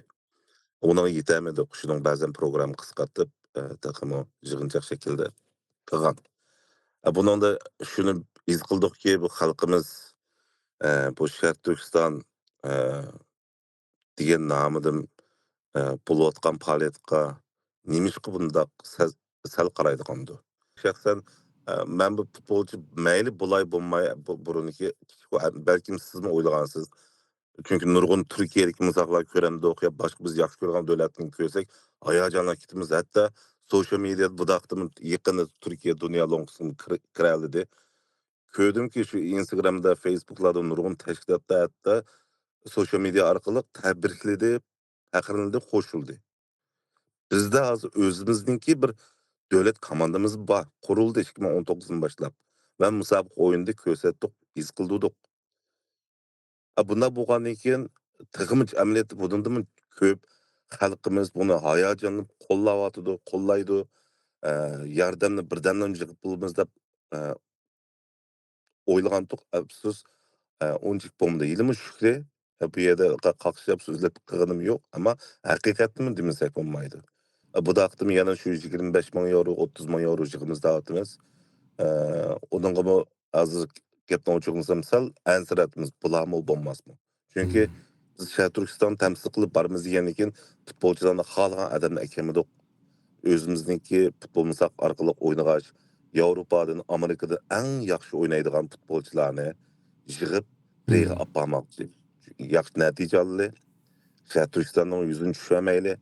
ئۇنىڭغا يېتەلمىدۇق. شۇنىڭ بەزەن پروگرامما قىسقارتىپ، ئە، تېخىمۇ يىغىنچاق شەكىلدە قىلغان. ئە، بۇنىڭدا شۇنى ھېس قىلدۇقكى، بۇ خەلقىمىز، ئە، بۇ شەرقىي تۈركىستان، ئە، دېگەن نامىدىن، ئە، بولۇۋاتقان پائالىيەتكە نېمىشقا بۇنداق سەل، سەل قارايدىغاندۇ؟ شەخسەن، ئە، مەن بۇ پۇتبولچى مەيلى بولاي بولماي، بۇ، بۇرۇنقى، بەلكىم سىزمۇ ئويلىغانسىز. چۈنكى نۇرغۇن تۈركىيەدىكى مۇسابىقىلەر كۆرەمدۇق يا باشقا بىز ياخشى كۆرىدىغان دۆلەتنى كۆرسەك، ھاياجانلىنىپ كېتىمىز. ھەتتا سوشال مېدىيادا بۇ ھەقتىمۇ يېقىندا تۈركىيە دۇنيا لوڭقىسىغا كىر-، كىرەلىدى. كۆردۈمكى، شۇ ئىنستاگرامدا، فېيسبۇكلاردا نۇرغۇن تەشكىلاتلار ھەتتا سوشال مېدىيا ئارقىلىق تەبرىكلىدى، پەخىرلىنىدۇ، قوشۇلدى. بىزدە ھازىر ئۆزىمىزنىڭكى بىر دۆلەت كوماندىمىز بار، قۇرۇلدى ئىككى مىڭ ئون توققۇزدىن باشلاپ. ۋە مۇسابىقە ئوينىدى، كۆرسەتتۇق، ھېس قىلدۇردۇق. ھە، بۇنداق بولغاندىن كېيىن تېخىمۇ ئەمەلىيەتتە بۇنىڭدىنمۇ كۆپ خەلقىمىز بۇنى ھاياجانلىنىپ قوللاۋاتىدۇ، قوللايدۇ. ئە، ياردەمنى بىردەمدىن يىغىپ بولىمىز دەپ، ئە، ئويلىغانتۇق، ئەپسۇس، ئە، ئۇنچىلىك بولمىدى. ھېلىمۇ شۈكرى، ئە، بۇ يەردە قا-، قاقشاپ سۆزلەپ قىلغىنىم يوق، ئەمما ھەقىقەتنىمۇ دېمىسەك بولمايدۇ. ئە، بۇ ھەقتىمۇ يەنە شۇ يىگىرمە بەش مىڭ ياۋرو، ئوتتۇز مىڭ ياۋرو يىغىمىز دەۋاتىمىز. ئە، ئۇنىڭغىمۇ ھازىر گەپنى ئوچۇقلىسام، سەل ئەنسىرەتمىز، بولارمۇ، بولماسمۇ؟ چۈنكى بىز شەرقىي تۈركىستاننى تەمسىل قىلىپ بارىمىز دېگەندىن كېيىن، پۇتبولچىلارنى خالىغان ئادەمنى ئەكەلمىدۇق. ئۆزىمىزنىڭكى پۇتبول مۇسابىقە ئارقىلىق ئوينىغاچ، ياۋروپادىن، ئامېرىكىدا ئەڭ ياخشى ئوينايدىغان پۇتبولچىلارنى يىغىپ، رېيغا ئاپارماقچى. ياخشى نەتىجە ئالدى. شەرقىي تۈركىستاننىڭ يۈزىنى چۈشۈرمەيلى.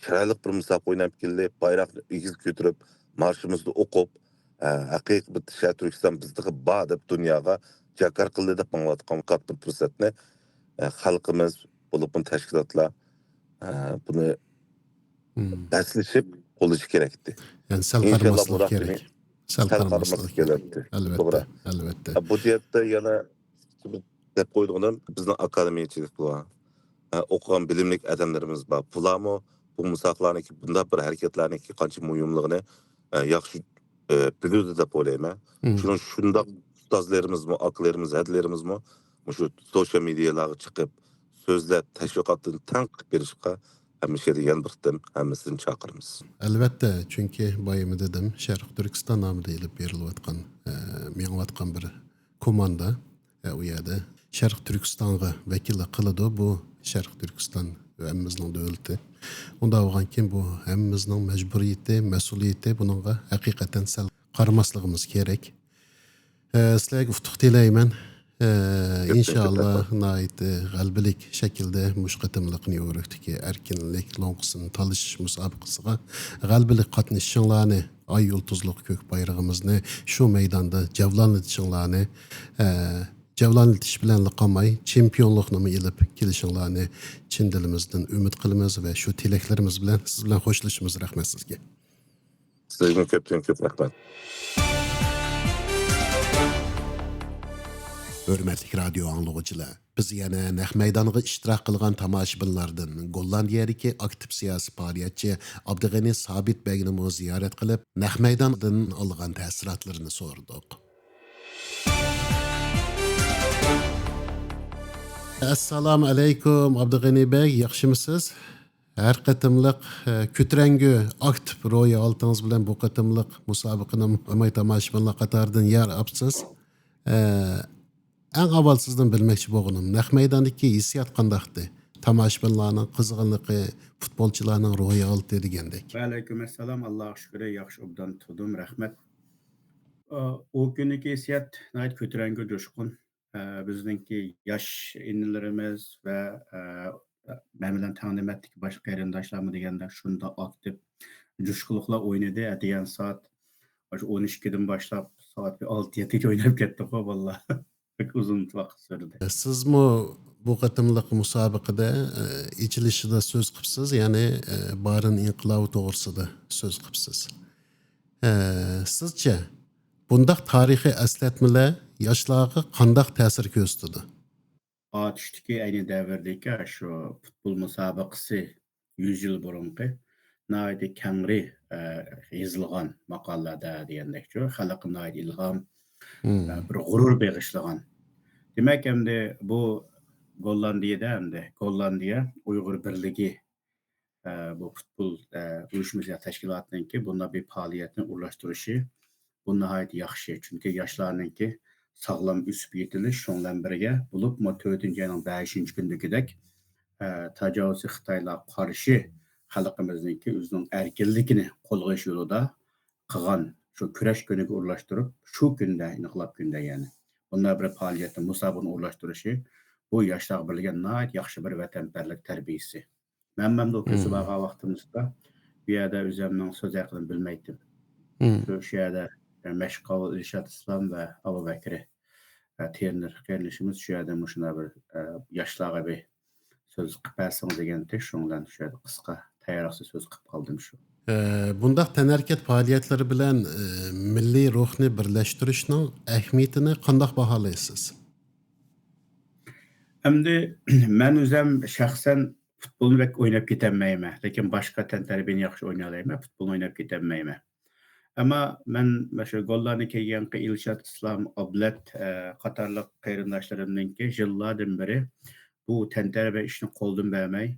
چىرايلىق بىر مۇسابىقە ئويناپ كەلدى. بايراقنى ئېگىز كۆتۈرۈپ، مارشىمىزنى ئوقۇپ، ئە، ھەقىقىي بىر شەرقىي تۈركىستان بىزدىكى بار دەپ دۇنياغا جاكار قىلدى دەپ ماڭىۋاتقان قاتتىق بىر پۇرسەتنى، ئە، خەلقىمىز، بولۇپمۇ تەشكىلاتلار، ئە، بۇنى بەسلىشىپ قوللىشى كېرەكتى. يەنى سەل قارىماسلىق كېرەك. سەل قارىماسلىق كېرەكتى. ئەلۋەتتە، توغرا. ئەلۋەتتە. ئە، بۇ جەھەتتە يەنە دەپ قويىدىغىنىم، بىزنىڭ ئاكادېمىيەچىلىك بار. ئە، ئوقۇغان بىلىملىك ئادەملىرىمىز بار. بۇلارمۇ بۇ مۇسابىقىلەرنىڭكى، بۇنداق بىر ھەرىكەتلەرنىڭكى قانچە مۇھىملىقىنى، ئە، ياخشى، ئە، بىلىدۇ دەپ ئويلايمەن. شۇنىڭ، شۇنداق ئۇستازلىرىمىزمۇ، ئاكىلىرىمىز، ھەدىلىرىمىزمۇ مۇشۇ سوشال مېدىيالارغا چىقىپ، سۆزلەپ، تەشۋىقاتتىن تەڭ قىلىپ بېرىشقا ھەممە شەيدە يەنە بىر قېتىم ھەممىسىنى چاقىرىمىز. ئەلۋەتتە، چۈنكى بايىمى دېدىم، شەرقىي تۈركىستان نامىدا ئېلىپ بېرىلىۋاتقان، ئە، مېڭىۋاتقان بىر كوماندا، ئە، ئۇ يەردە شەرقىي تۈركىستانغا ۋەكىللىك قىلىدۇ. بۇ شەرقىي تۈركىستان ھەممىمىزنىڭ دۆلىتى. ئۇنداق بولغانكىن، بۇ ھەممىمىزنىڭ مەجبۇرىيىتى، مەسئۇلىيىتى. بۇنىڭغا ھەقىقەتەن سەل قارىماسلىقىمىز كېرەك. ئە، سىلەرگە ئۇتۇق تىلەيمەن. ئە، ئىنشاللا ناھايىتى غەلىبىلىك شەكىلدە مۇشۇ قېتىملىق نيۇ يوركتىكى ئەركىنلىك لوڭقىسىنى تالىشىش مۇسابىقىسىغا غەلىبىلىك قاتنىشىشىڭلارنى، ئاي يۇلتۇزلۇق كۆك بايرىقىمىزنى شۇ مەيداندا جەۋلانلىتىشىڭلارنى، ئە، جەۋلانلىتىش بىلەنلا قالماي، چېمپىيونلۇقنىمۇ ئېلىپ كېلىشىڭلارنى چىن دىلىمىزدىن ئۈمىد قىلىمىز ۋە شۇ تىلەكلىرىمىز بىلەن سىز بىلەن خوشلىشىمىز. رەھمەت سىزگە. سىزگىمۇ كۆپتىن كۆپ رەھمەت. ھۆرمەتلىك رادىيو ئاڭلىغۇچىلار، بىز يەنە نەق مەيدانغا ئىشتىراك قىلغان تاماشىبىنلاردىن گوللاندىيەدىكى ئاكتىپ سىياسىي پائالىيەتچى ئابدۇغېنى سابىت بەگنىمۇ زىيارەت قىلىپ، نەق مەيداندىن ئالغان تەسىراتلىرىنى سورىدۇق. ئەسسالامۇ ئەلەيكۇم، ئابدۇغېنى بەگ، ياخشىمۇسىز؟ ھەر قېتىملىق، ئە، كۆتۈرەڭگۈ، ئاكتىپ روھىي ھالىتىڭىز بىلەن بۇ قېتىملىق مۇسابىقىنى ئوماي تاماشىبىنلار قاتارىدىن يار ئاپسىز. ئە، ئەڭ ئاۋۋال سىزدىن بىلمەكچى بولغىنىم، نەق مەيداندىكى ھېسسىيات قانداقتى؟ تاماشىبىنلارنىڭ قىزغىنلىقى، پۇتبولچىلارنىڭ روھىي ھالىتى دېگەندەك. ۋەئەلەيكۇم ئەسسالام، ئاللاغا شۈكرى، ياخشى، ئوبدان تۇردۇم، رەھمەت. ئا، ئۇ كۈنىكى ھېسسىيات ناھايىتى كۆتۈرەڭگۈ، جۇشقۇن. ئە، بىزنىڭكى ياش ئىنىلىرىمىز ۋە، ئە، مەن بىلەن تەڭ نۆۋەتتىكى باشقا قېرىنداشلارمۇ دېگەندەك شۇنداق ئاكتىپ، جۇشقۇنلۇقلا ئوينىدى. ئەتىگەن سائەت، ئاشۇ ئون ئىككىدىن باشلاپ سائەت بىر ئالتە يەتتىگىچە ئويناپ كەتتۇققۇ بالىلار. بەك ئۇزۇن ۋاقىت سۈردى. سىزمۇ بۇ قېتىملىق مۇسابىقىدە، ئە، ئېچىلىشىدا سۆز قىپسىز، يەنى، ئە، بارىن ئىنقىلابى توغرىسىدا سۆز قىپسىز. ئە، سىزچە، بۇنداق تارىخىي ئەسلەتمىلەر ياشلارغا قانداق تەسىر كۆرسىتىدۇ؟ ئاتۇشتىكى ئەينى دەۋردىكى شۇ پۇتبول مۇسابىقىسى يۈز يىل بۇرۇنقى ناھايىتى كەڭرى، ئە، يېزىلغان ماقالىلەردە دېگەندەكچۇ، خەلققە ناھايىتى ئىلھام، مم. ئە، بىر غۇرۇر بېغىشلىغان. دېمەك، ئەمدى بۇ گوللاندىيەدە، ئەمدى گوللاندىيە ئۇيغۇر بىرلىكى، ئە، بۇ پۇتبول، ئە، ئۇيۇشمىسى يا تەشكىلاتىنىڭكى بۇنداق بىر پائالىيەتنى ئورۇنلاشتۇرۇشى، بۇ ناھايىتى ياخشى. چۈنكى ياشلارنىڭكى ساغلام ئۆسۈپ يېتىلىش، شۇنىڭ بىلەن بىرگە، بولۇپمۇ تۆتىنچى ئاينىڭ بەشىنچى كۈنىدىكىدەك، ئە، تاجاۋۇزچى خىتايلارغا قارشى خەلقىمىزنىڭكى ئۆزىنىڭ ئەركىنلىكىنى قوغداش يولىدا قىلغان شۇ كۈرەش كۈنىگە ئورۇنلاشتۇرۇپ، شۇ كۈندە، ئىنقىلاب كۈندە يەنى، بۇنداق بىر پائالىيەتنى، مۇسابىقىنى ئورۇنلاشتۇرۇشى، بۇ ياشلارغا بېرىلگەن ناھايىتى ياخشى بىر ۋەتەنپەرۋەرلىك تەربىيىسى. مەن مەمدۇ كۆچۈپ مم. بارغان ۋاقتىمىزدا، بۇ يەردە ئۆزۈمنىڭ سۆز ھەققىنى بىلمەيتتىم. مم. شۇ، شۇ يەردە، ئە، مەشقاۋۇل ئىلشات ئىسلام ۋە ئابۇ بەكرى، ئە، تېرنېر قېرىندىشىمىز شۇ يەردە مۇشۇنداق بىر، ئە، ياشلارغا بىر سۆز قىلىپ بەرسىڭىز دېگەنتى، شۇنىڭ بىلەن شۇ يەردە قىسقا تەييارلىقسىز سۆز قىلىپ قالدىم شۇ. ئە، بۇنداق تەنھەرىكەت پائالىيەتلىرى بىلەن، ئە، مىللىي روھنى بىرلەشتۈرۈشنىڭ ئەھمىيىتىنى قانداق باھالايسىز؟ ئەمدى مەن ئۆزۈم شەخسەن پۇتبولنى بەك ئويناپ كېتەلمەيمەن، لېكىن باشقا تەنتەربىيەنى ياخشى ئوينايالايمەن، پۇتبولنى ئويناپ كېتەلمەيمەن. ئەمما مەن مانا شۇ گوللاندىيە كەلگەنكى ئىلشات ئىسلام، ئابلەت، ئە، قاتارلىق قېرىنداشلىرىمنىڭكى يىللاردىن بېرى بۇ تەنتەربىيە ئىشىنى قولدىن بەرمەي،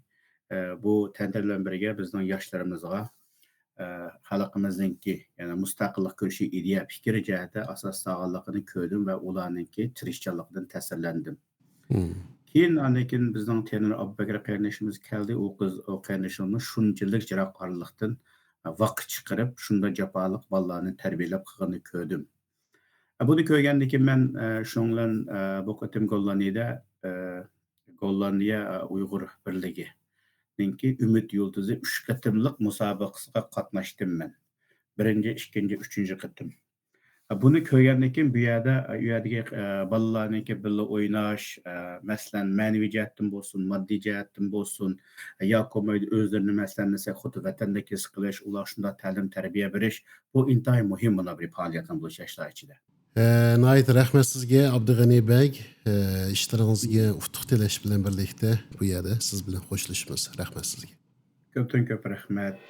ئە، بۇ تەنتەربىيە بىلەن بىرگە بىزنىڭ ياشلىرىمىزغا، ئە، خەلقىمىزنىڭكى، يەنى مۇستەقىللىق كۈرىشى ئىدىيە، پىكىر جەھەتتە ئاساس سالغانلىقىنى كۆردۈم ۋە ئۇلارنىڭكى تىرىشچانلىقىدىن تەسىرلەندىم. مم. كېيىن، ئاندىن كېيىن بىزنىڭ تېرنېر ئابۇبەكرى قېرىندىشىمىز كەلدى. ئۇ قىز، ئۇ قېرىندىشىمىز شۇنچىلىك يىراق ئارىلىقتىن، ئە، ۋاقىت چىقىرىپ، شۇنداق جاپالىق بالىلارنى تەربىيەلەپ قىلغىنىنى كۆردۈم. ئە، بۇنى كۆرگەندىن كېيىن مەن، ئە، شۇنىڭ بىلەن، ئە، بۇ قېتىم گوللاندىيەدە، ئە، گوللاندىيە، ئە، ئۇيغۇر بىرلىكىنىڭكى ئۈمىد يۇلتۇزى ئۈچ قېتىملىق مۇسابىقىسىگە قاتناشتىم مەن. بىرىنچى، ئىككىنچى، ئۈچىنچى قېتىم. بۇنى كۆرگەندىن كېيىن بۇ يەردە، ئۇ يەردىكى، ئە، بالىلارنىڭكى بىللە ئويناش، ئە، مەسىلەن، مەنىۋى جەھەتتىن بولسۇن، ماددىي جەھەتتىن بولسۇن، ياكى بولمايدۇ ئۆزلىرىنى، مەسىلەن، دېسەك، خۇددى ۋەتەندەك ھېس قىلىش، ئۇلارغا شۇنداق تەلىم-تەربىيە بېرىش، بۇ ئىنتايىن مۇھىم مۇنداق بىر پائالىيەتنىڭ بولۇشى ياشلار ئىچىدە. ئە، ناھايىتى رەھمەت سىزگە، ئابدۇغېنى بەگ. ئە، ئىشلىرىڭىزگە ئۇتۇق تىلەش بىلەن بىرلىكتە بۇ يەردە سىز بىلەن خوشلىشىمىز. رەھمەت سىزگە. كۆپتىن كۆپ رەھمەت.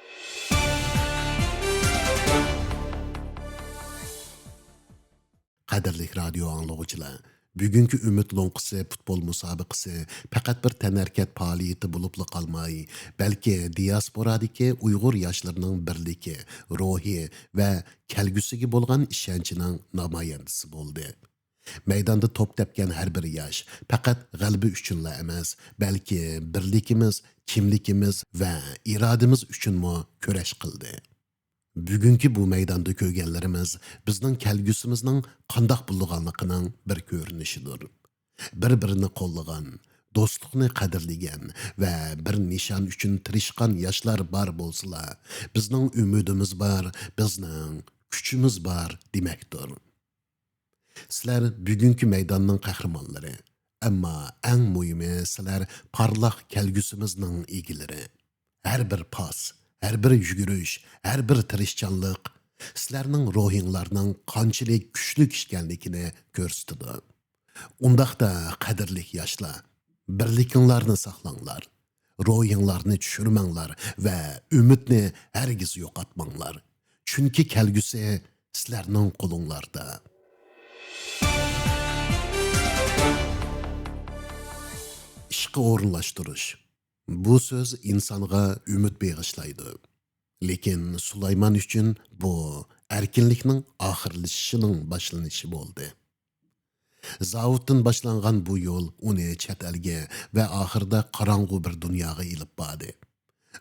قەدىرلىك رادىيو ئاڭلىغۇچىلار، بۈگۈنكى ئۈمىد لوڭقىسى پۇتبول مۇسابىقىسى پەقەت بىر تەنھەرىكەت پائالىيىتى بولۇپلا قالماي، بەلكى دىياسپورادىكى ئۇيغۇر ياشلىرىنىڭ بىرلىكى، روھى ۋە كەلگۈسىگە بولغان ئىشەنچىنىڭ نامايەندىسى بولدى. مەيداندا توپ تەپكەن ھەر بىر ياش پەقەت غەلىبە ئۈچۈنلا ئەمەس، بەلكى بىرلىكىمىز، كىملىكىمىز ۋە ئىرادىمىز ئۈچۈنمۇ كۈرەش قىلدى. بۈگۈنكى بۇ مەيداندا كۆرگەنلىرىمىز بىزنىڭ كەلگۈسىمىزنىڭ قانداق بولىدىغانلىقىنىڭ بىر كۆرۈنۈشىدۇر. بىر-بىرىنى قوللىغان، دوستلۇقنى قەدىرلىگەن ۋە بىر نىشان ئۈچۈن تىرىشقان ياشلار بار بولسىلا، بىزنىڭ ئۈمىدىمىز بار، بىزنىڭ كۈچىمىز بار دېمەكتۇر. سىلەر بۈگۈنكى مەيداننىڭ قەھرىمانلىرى. ئەمما ئەڭ مۇھىمى، سىلەر پارلاق كەلگۈسىمىزنىڭ ئىگىلىرى. ھەر بىر پاس، ھەر بىر يۈگۈرۈش، ھەر بىر تىرىشچانلىق سىلەرنىڭ روھىڭلارنىڭ قانچىلىك كۈچلۈك ئىكەنلىكىنى كۆرسىتىدۇ. ئۇنداقتا، قەدىرلىك ياشلار، بىرلىكىڭلارنى ساقلاڭلار، روھىڭلارنى چۈشۈرمەڭلار ۋە ئۈمىدنى ھەرگىز يوقاتماڭلار. چۈنكى كەلگۈسى سىلەرنىڭ قولۇڭلاردا. ئىشقا ئورۇنلاشتۇرۇش. بۇ سۆز ئىنسانغا ئۈمىد بېغىشلايدۇ. لېكىن سۇلايمان ئۈچۈن بۇ ئەركىنلىكنىڭ ئاخىرلىشىشىنىڭ باشلىنىشى بولدى. زاۋۇتتىن باشلانغان بۇ يول ئۇنى چەت ئەلگە ۋە ئاخىرىدا قاراڭغۇ بىر دۇنياغا ئېلىپ باردى.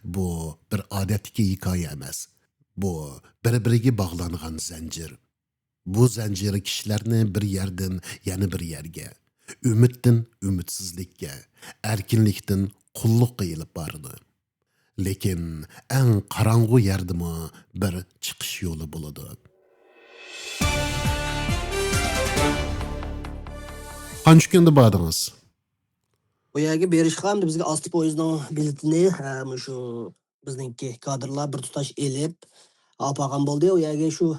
بۇ بىر ئادەتتىكى ھېكايە ئەمەس. بۇ بىر-بىرىگە باغلانغان زەنجىر. بۇ زەنجىر كىشىلەرنى بىر يەردىن يەنە بىر يەرگە، ئۈمىدتىن ئۈمىدسىزلىككە، ئەركىنلىكتىن قۇللۇققا ئېلىپ بارىدۇ. لېكىن ئەڭ قاراڭغۇ يەردىمۇ بىر چىقىش يولى بولىدۇ. قانچە كۈندە باردىڭىز؟ ئۇ يەرگە بېرىشقا ئەمدى بىزگە ئالتە پويىزنىڭ بېلىتىنى، ھە، مۇشۇ بىزنىڭكى كادىرلار بىر تۇتاش ئېلىپ ئاپارغان بولدى. ئۇ يەرگە شۇ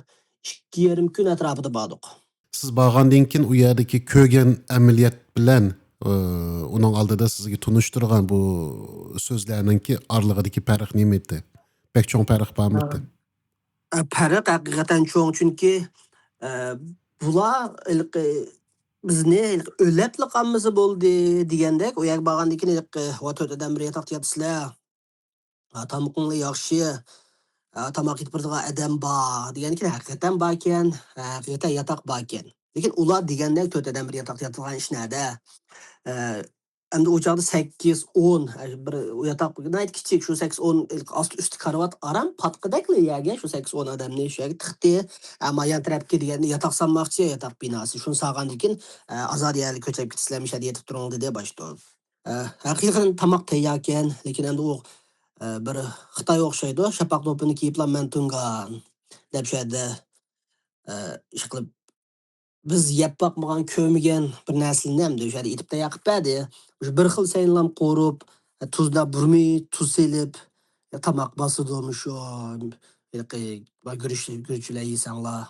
ئىككى يېرىم كۈن ئەتراپىدا باردۇق. سىز بارغاندىن كېيىن ئۇ يەردىكى كۆرگەن ئەمەلىيەت بىلەن، ئى، ئۇنىڭ ئالدىدا سىزگە تونۇشتۇرغان بۇ سۆزلەرنىڭكى ئارىلىقىدىكى پەرق نېمە ئىدى؟ بەك چوڭ پەرق بارمىدى؟ ئە، پەرق ھەقىقەتەن چوڭ، چۈنكى، ئە، بۇلار ھېلىقى بىزنى ھېلىقى ئۆلەپلا قالمىسا بولدى دېگەندەك، ئۇ يەرگە بارغاندىن كېيىن ھېلىقى، ۋا تۆت ئادەم بىر ياتاقتا ياتىسىلەر. ھە، تامىقىڭلار ياخشى. ھە، تاماق ئېلىپ بېرىدىغان ئادەم بار دېگەندىكىن، ھەقىقەتەن باركەن. ھە، ھەقىقەتەن ياتاق باركەن. لېكىن ئۇلار دېگەندەك تۆت ئادەم بىر ياتاقتا ياتىدىغان ئىش نەدە؟ ھە، ئەمدى ئۇ چاغدا سەككىز، ئون، ھە، بىر ياتاق ناھايىتى كىچىك، شۇ سەككىز، ئون ئاستى ئۈستى كارىۋات ئاران پاتقىدەكلا يەرگە شۇ سەككىز، ئون ئادەمنى شۇ يەرگە تىقتى. ھە، ما يان تەرەپكە دېگەندە ياتاق سالماقچى، ياتاق بىناسى. شۇنى سالغاندىن كېيىن، ھە، ئازادە يەرگە كۆچۈپ كېتىسىلەر، مۇشۇ يەردە يېتىپ تۇرۇڭ دېدى باشتا. ئە، ھەقىقەتەن تاماق تەيياركەن، لېكىن ئەمدى ئۇ، ئە، بىر خىتايغا ئوخشايدۇ، شاپاق دوپپىنى كىيىپلا مەن تۇڭگان دەپ شۇ يەردە، ئە، ئىش قىلىپ، بىز يەپ باقمىغان، كۆرمىگەن بىر نەرسىلەرنى ئەمدى شۇ يەردە ئېتىپ تەييار قىلىپ بەردى. مۇشۇ بىر خىل سەينىلام قورۇپ، تۇزدا بۇرمى تۇز سېلىپ، تاماق باسىدۇ مۇشۇ، ھېلىقى، گۈرۈچ، گۈرۈچلەر يېسەڭلار.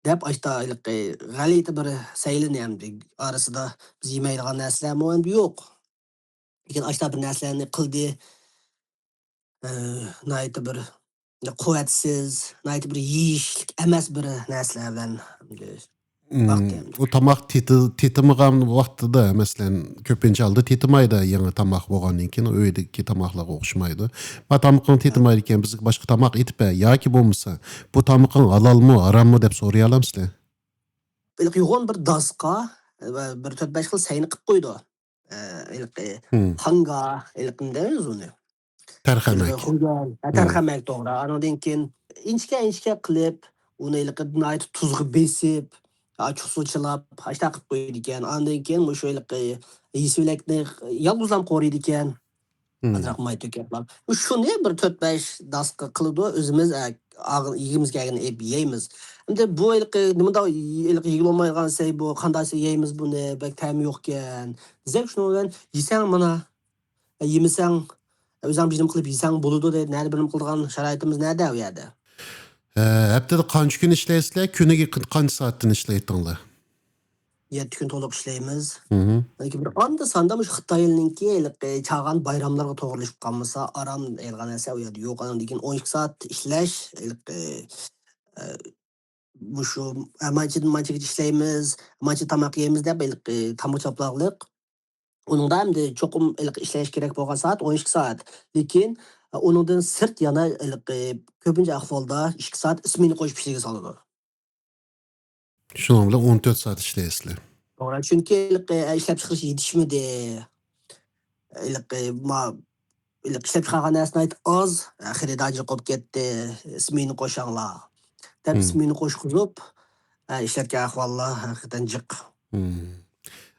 دەپ ئاشتا ھېلىقى غەلىتە بىر سەيلىنى ئەمدى ئارىسىدا بىز يېمەيدىغان نەرسىلەرمۇ ئەمدى يوق. لېكىن ئاشتا بىر نەرسىلەرنى قىلدى. ئى، ناھايىتى بىر قۇۋۋەتسىز، ناھايىتى بىر يېيىشلىك ئەمەس بىر نەرسىلەر بىلەن ئەمدى مم، باقتى ئەمدى. ئۇ تاماق تېتى-، تېتىمىغان ۋاقتىدا، مەسىلەن، كۆپىنچە ھالدا تېتىمايدۇ، يېڭى تاماق بولغاندىن كېيىن ئۆيدىكى تاماقلارغا ئوخشىمايدۇ. ما تامىقىڭ ھە. تېتىمايدىكەن، بىزگە باشقا تاماق ئېتىپ بەر ياكى بولمىسا، بۇ تامىقىڭ ھالالمۇ، ھاراممۇ دەپ سورىيالامسىلەر؟ ھېلىقى يوغان بىر داسقا، ۋە بىر تۆت بەش خىل سەينى قىلىپ قويىدۇ. ئە، ھېلىقى مم. ھاڭگا، ھېلىقى نېمە دەيمىز ئۇنى؟ تەرخەمەك. ھېلىقى خۇيان، ھە، مم. تەرخەمەك، توغرا. ئانىڭدىن كېيىن ئىنچىكە، ئىنچىكە قىلىپ، ئۇنى ھېلىقى ناھايىتى تۇزغا بېسىپ، ئاچچىقسۇ چىلاپ، ئاشتا قىلىپ قويىدىكەن. ئاندىن كېيىن مۇشۇ ھېلىقى يېسىۋېلەكنى يالغۇزلام قورۇيدىكەن. مم. ئازراق ماي تۆكۈپ. شۇنى بىر تۆت بەش داسقا قىلىدۇ، ئۆزىمىز، ئە، ئاغ-، يېگۈمىز كەلگەننى ئېلىپ يەيمىز. ئەمدى بۇ ھېلىقى نېمىنداق ھېلىقى يېگىلى بولمايدىغان سەي بۇ، قانداق يەيمىز بۇنى، بەك تەمى يوقكەن دېسەك، شۇنىڭ بىلەن يېسەڭ مانا، يېمىسەڭ، ئۆزۈڭ بىر نېمە قىلىپ يېسەڭ بولىدۇ دەيدۇ. نەدە بىر نېمە قىلىدىغان شارائىتىمىز نەدە ئۇ يەردە؟ ھە، ھەپتىدە قانچە كۈن ئىشلەيسىلەر؟ كۈنىگە ق-، قانچە سائەتتىن ئىشلەيتتىڭلار؟ يەتتە كۈن تولۇق ئىشلەيمىز. مھم. لېكىن بىر ئاندا ساندا مۇشۇ خىتاي ئېلىنىڭكى ھېلىقى چاغان بايراملىرىغا توغرىلىشىپ قالمىسا، ئارام دەيدىغان نەرسە ئۇ يەردە يوق. ئاندىن كېيىن ئون ئىككى سائەت ئىشلەش، ھېلىقى، ئە، مۇشۇ، ئە، مانچىدىن مانچىگىچە ئىشلەيمىز، مانچە تاماق يەيمىز دەپ ھېلىقى تامغا چاپلاغلىق. ئۇنىڭدا ئەمدى چوقۇم ھېلىقى ئىشلەش كېرەك بولغان سائەت ئون ئىككى سائەت. لېكىن، ئە، ئۇنىڭدىن سىرت يەنە ھېلىقى كۆپىنچە ئەھۋالدا ئىككى سائەت ئىسمېنا قوشۇپ ئىشلىگە سالىدۇ. شۇنىڭ بىلەن ئون تۆت سائەت ئىشلەيسىلەر. توغرا، چۈنكى ھېلىقى، ئە، ئىشلەپچىقىرىش يېتىشمىدى. ھېلىقى ما-، ھېلىقى ئىشلەپچىقارغان نەرسە ناھايىتى ئاز، ئە، خېرىدار جىق بولۇپ كەتتى، ئىسمېنا قوشاڭلار دەپ مم. ئىسمېنا قوشقۇزۇپ، ئە، ئىشلەتكەن ئەھۋاللار ھەقىقەتەن جىق. مم.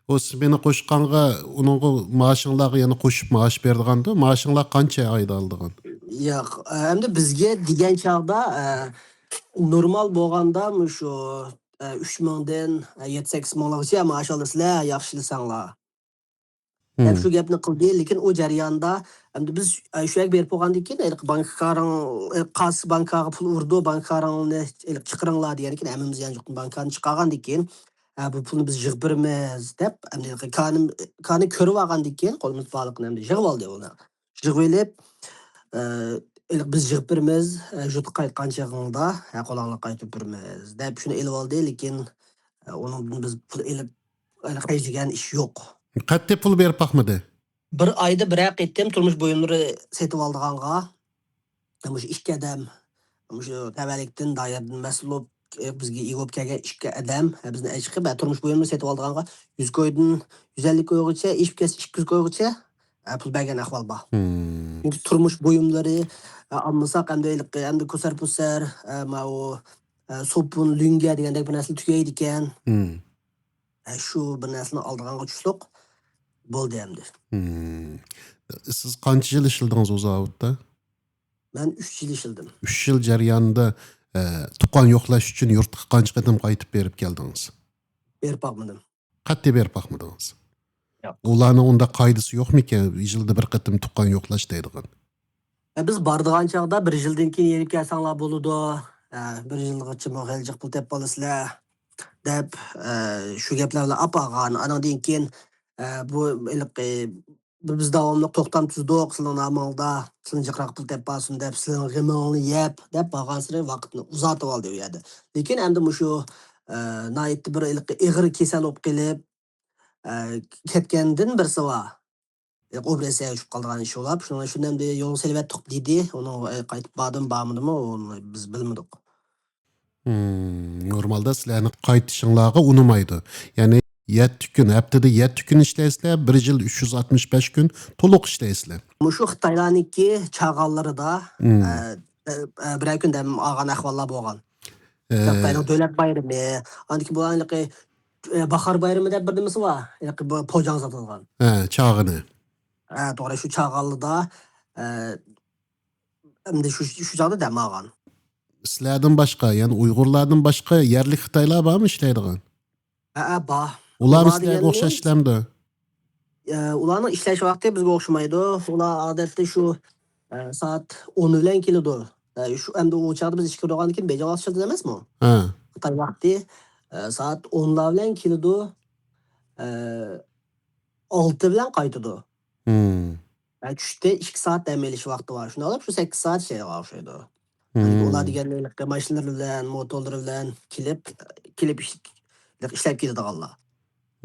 ئۇ ئىسمېنا قوشقانغا، ئۇنىڭغا مائاشىڭلارغا يەنە قوشۇپ مائاش بېرىدىغاندۇ؟ مائاشىڭلار قانچە ئايدا ئالىدىغان؟ ياق، ئە، ئەمدى بىزگە دېگەن چاغدا، ئە، نورمال بولغاندا مۇشۇ، ئە، ئۈچ مىڭدىن، ئە، يەتتە سەككىز مىڭلارغىچە مائاش ئالىسىلەر، ياخشى ئىشلىسەڭلار. دەپ مم. شۇ گەپنى قىلدى، لېكىن ئۇ جەرياندا ئەمدى بىز، ئە، شۇ يەرگە بېرىپ بولغاندىن كېيىن، ھېلىقى بانكا كارىڭ، ھېلىقى قاسسا بانكاغا پۇل ئۇرىدۇ، بانكا كارىڭنى ھېلىقى چىقىرىڭلار دېگەندىن كېيىن، ھەممىمىز يانچۇقتىن بانكانى چىقارغاندىن كېيىن، ھە، بۇ پۇلنى بىز يىغىپ بېرىمىز دەپ، ئەمدى ھېلىقى كانى، كانى كۆرۈۋالغاندىن كېيىن، قولىمىز بارلىقىنى ئەمدى يىغىۋالدى ئۇنى. يىغىۋېلىپ، ئە، ھېلىقى بىز يىغىپ بېرىمىز، ئە، يۇرتقا قايتقان چېغىڭدا، ھە، قولۇڭلارغا قايتۇرۇپ بېرىمىز دەپ شۇنى ئېلىۋالدى، لېكىن، ئە، ئۇنىڭدىن بىز پۇل ئېلىپ، ئە، خەجلىگەن ئىش يوق. قەتئىي پۇل بېرىپ باقمىدى؟ بىر ئايدا بىرەر قېتىم تۇرمۇش بۇيۇملىرى سېتىۋالىدىغانغا، مۇشۇ ئىككى ئادەم، مۇشۇ تەۋەلىكتىن، دائىرىدىن مەسئۇل بولۇپ، بىزگە ئىگە بولۇپ كەلگەن ئىككى ئادەم، بىزنى ئەچىقىپ، تۇرمۇش بۇيۇملىرى سېتىۋالىدىغانغا يۈز كويدىن يۈز ئەللىك كويغىچە، ئېشىپ كەتسە ئىككى يۈز كويغىچە، پۇل بەرگەن ئەھۋال بار. مم. چۈنكى تۇرمۇش بۇيۇملىرى، ئالمىساق، ئەمدى ھېلىقى، ئەمدى كوسەر-پۇسەر، ماۋۇ، سوپۇن، لۆڭگە دېگەندەك بىر نەرسىلەر تۈگەيدىكەن. مم. شۇ بىر نەرسىنى ئالىدىغانغا چۈشلۈق بولدى ئەمدى. مم. سىز قانچە يىل ئىشلىدىڭىز ئۇ زاۋۇتتا؟ مەن ئۈچ يىل ئىشلىدىم. ئۈچ يىل جەريانىدا، ئە، تۇغقان يوقلاش ئۈچۈن يۇرتقا قانچە قېتىم قايتىپ بېرىپ كەلدىڭىز؟ بېرىپ باقمىدىم. قەتئىي بېرىپ باقمىدىڭىز؟ ياق. ئۇلارنىڭ ئۇنداق قائىدىسى يوقمىكەن، يىلدا بىر قېتىم تۇغقان يوقلاش دەيدىغان؟ ئە، بىز بارىدىغان چاغدا بىر يىلدىن كېيىن يېنىپ كەلسەڭلار بولىدۇ، ئە، بىر يىلغىچىمۇ خېلى جىق پۇل تېپىپ قالىسىلەر، دەپ، ئە، شۇ گەپلەر بىلەن ئاپارغان. ئانىڭدىن كېيىن، ئە، بۇ ھېلىقى بىز داۋاملىق توختام تۈزدۇق، سىلىنىڭ نامىڭىزدا، سىلىنى جىقراق پۇل تېپىپ بارسۇن دەپ، سىلىنىڭ غېمىڭىزنى يەپ، دەپ بارغانسېرى ۋاقىتنى ئۇزارتىۋالدى ئۇ يەردە. لېكىن ئەمدى مۇشۇ، ئە، ناھايىتى بىر ھېلىقى ئېغىر كېسەل بولۇپ قېلىپ، ئە، كەتكەندىن بىرسى بار. ئوپېراتسىيەگە چۈشۈپ قالىدىغان ئىش بولۇپ، شۇنىڭ، شۇنى ئەمدى يولغا سېلىۋەتتۇق دېدى. ئۇنىڭ، ئە، قايتىپ باردىمۇ، بارمىدىمۇ، ئۇنى بىز بىلمىدۇق. مم، نورمالدا سىلەرنى قايتىشىڭلارغا ئۇنىمايدۇ. يەنى يەتتە كۈن، ھەپتىدە يەتتە كۈن ئىشلەيسىلەر، بىر يىل ئۈچ يۈز ئاتمىش بەش كۈن تولۇق ئىشلەيسىلەر. مۇشۇ خىتايلارنىڭكى چاغانلىرىدا، مم. ئە، ئە، ئە، بىرەر كۈن دەم ئالغان ئەھۋاللار بولغان. ئە، خىتاينىڭ دۆلەت بايرىمى، ئاندىن كېيىن بۇلارنىڭ ھېلىقى، ئە، باھار بايرىمى دەپ بىر نېمىسى بار. ھېلىقى بۇ پوجاڭ ساتىدىغان. ھە، چاغىنى. ھە، توغرا، شۇ چاغانلىدا، ئە، ئەمدى شۇ، شۇ چاغدا دەم ئالغان. سىلەردىن باشقا، يەنى ئۇيغۇرلاردىن باشقا يەرلىك خىتايلار بارمۇ ئىشلەيدىغان؟ ھەئە، بار. ئۇلارمۇ ئۇلار سىلەرگە دېگەننى ئوخشاش ئىشلەمدۇ؟ ئە، ئۇلارنىڭ ئىشلەش ۋاقتى بىزگە ئوخشىمايدۇ. ئۇلار ئادەتتە شۇ، ئە، سائەت ئون بىلەن كېلىدۇ. ئە، شۇ ئەمدى ئۇ چاغدا بىز ئىشكە كىرىدىغاندىن كېيىن بېيجىڭ ۋاقتى ئىشلىتىدۇ ئەمەسمۇ؟ ھە. خىتاي ۋاقتى، ئە، سائەت ئونلار بىلەن كېلىدۇ. ئە، ئالتە بىلەن قايتىدۇ. ھىم. ھە، چۈشتە ئىككى سائەت دەم ئېلىش ۋاقتى بار. شۇنداق قىلىپ شۇ سەككىز سائەت ئىشلەيدىغان ئوخشايدۇ. ھىم. ئۇلار دېگەن ماشىنىلىرى بىلەن، موتورلىرى بىلەن كېلىپ، كېلىپ ئىش-، ئىشلەپ كېتىدىغانلار.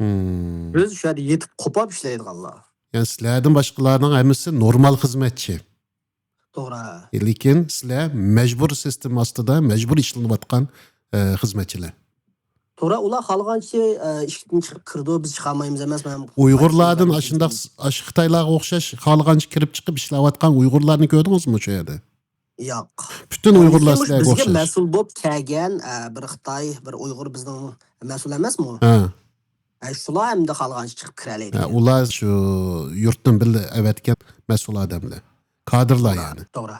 ھىم. بىز شۇ يەردە يېتىپ قوپاپ ئىشلەيدىغانلار. يەنى سىلەردىن باشقىلارنىڭ ھەممىسى نورمال خىزمەتچى. توغرا. لېكىن سىلەر مەجبۇر سىستېما ئاستىدا مەجبۇر ئىشلىنىۋاتقان، ئە، خىزمەتچىلەر. توغرا، ئۇلار خالىغانچە، ئە، ئىشىكتىن چىقىپ كىرىدۇ، بىز چىقالمايمىز ئەمەسمۇ؟ ئۇيغۇرلاردىن ئاشۇنداق، ئاشۇ خىتايلارغا ئوخشاش خالىغانچە كىرىپ چىقىپ ئىشلەۋاتقان ئۇيغۇرلارنى كۆردىڭىزمۇ شۇ يەردە؟ ياق. پۈتۈن ئۇيغۇرلار سىلەرگە ئوخشاش. بىزگە مەسئۇل بولۇپ كەلگەن، ئە، بىر خىتاي، بىر ئۇيغۇر بىزنىڭ مەسئۇل ئەمەسمۇ؟ ھە. ھە، شۇلار ئەمدى خالىغانچە چىقىپ كىرەلەيدىكەن. ھە، ئۇلار شۇ يۇرتتىن بىللە ئەۋەتكەن مەسئۇل ئادەملەر. كادىرلار توغرا، يەنى. توغرا.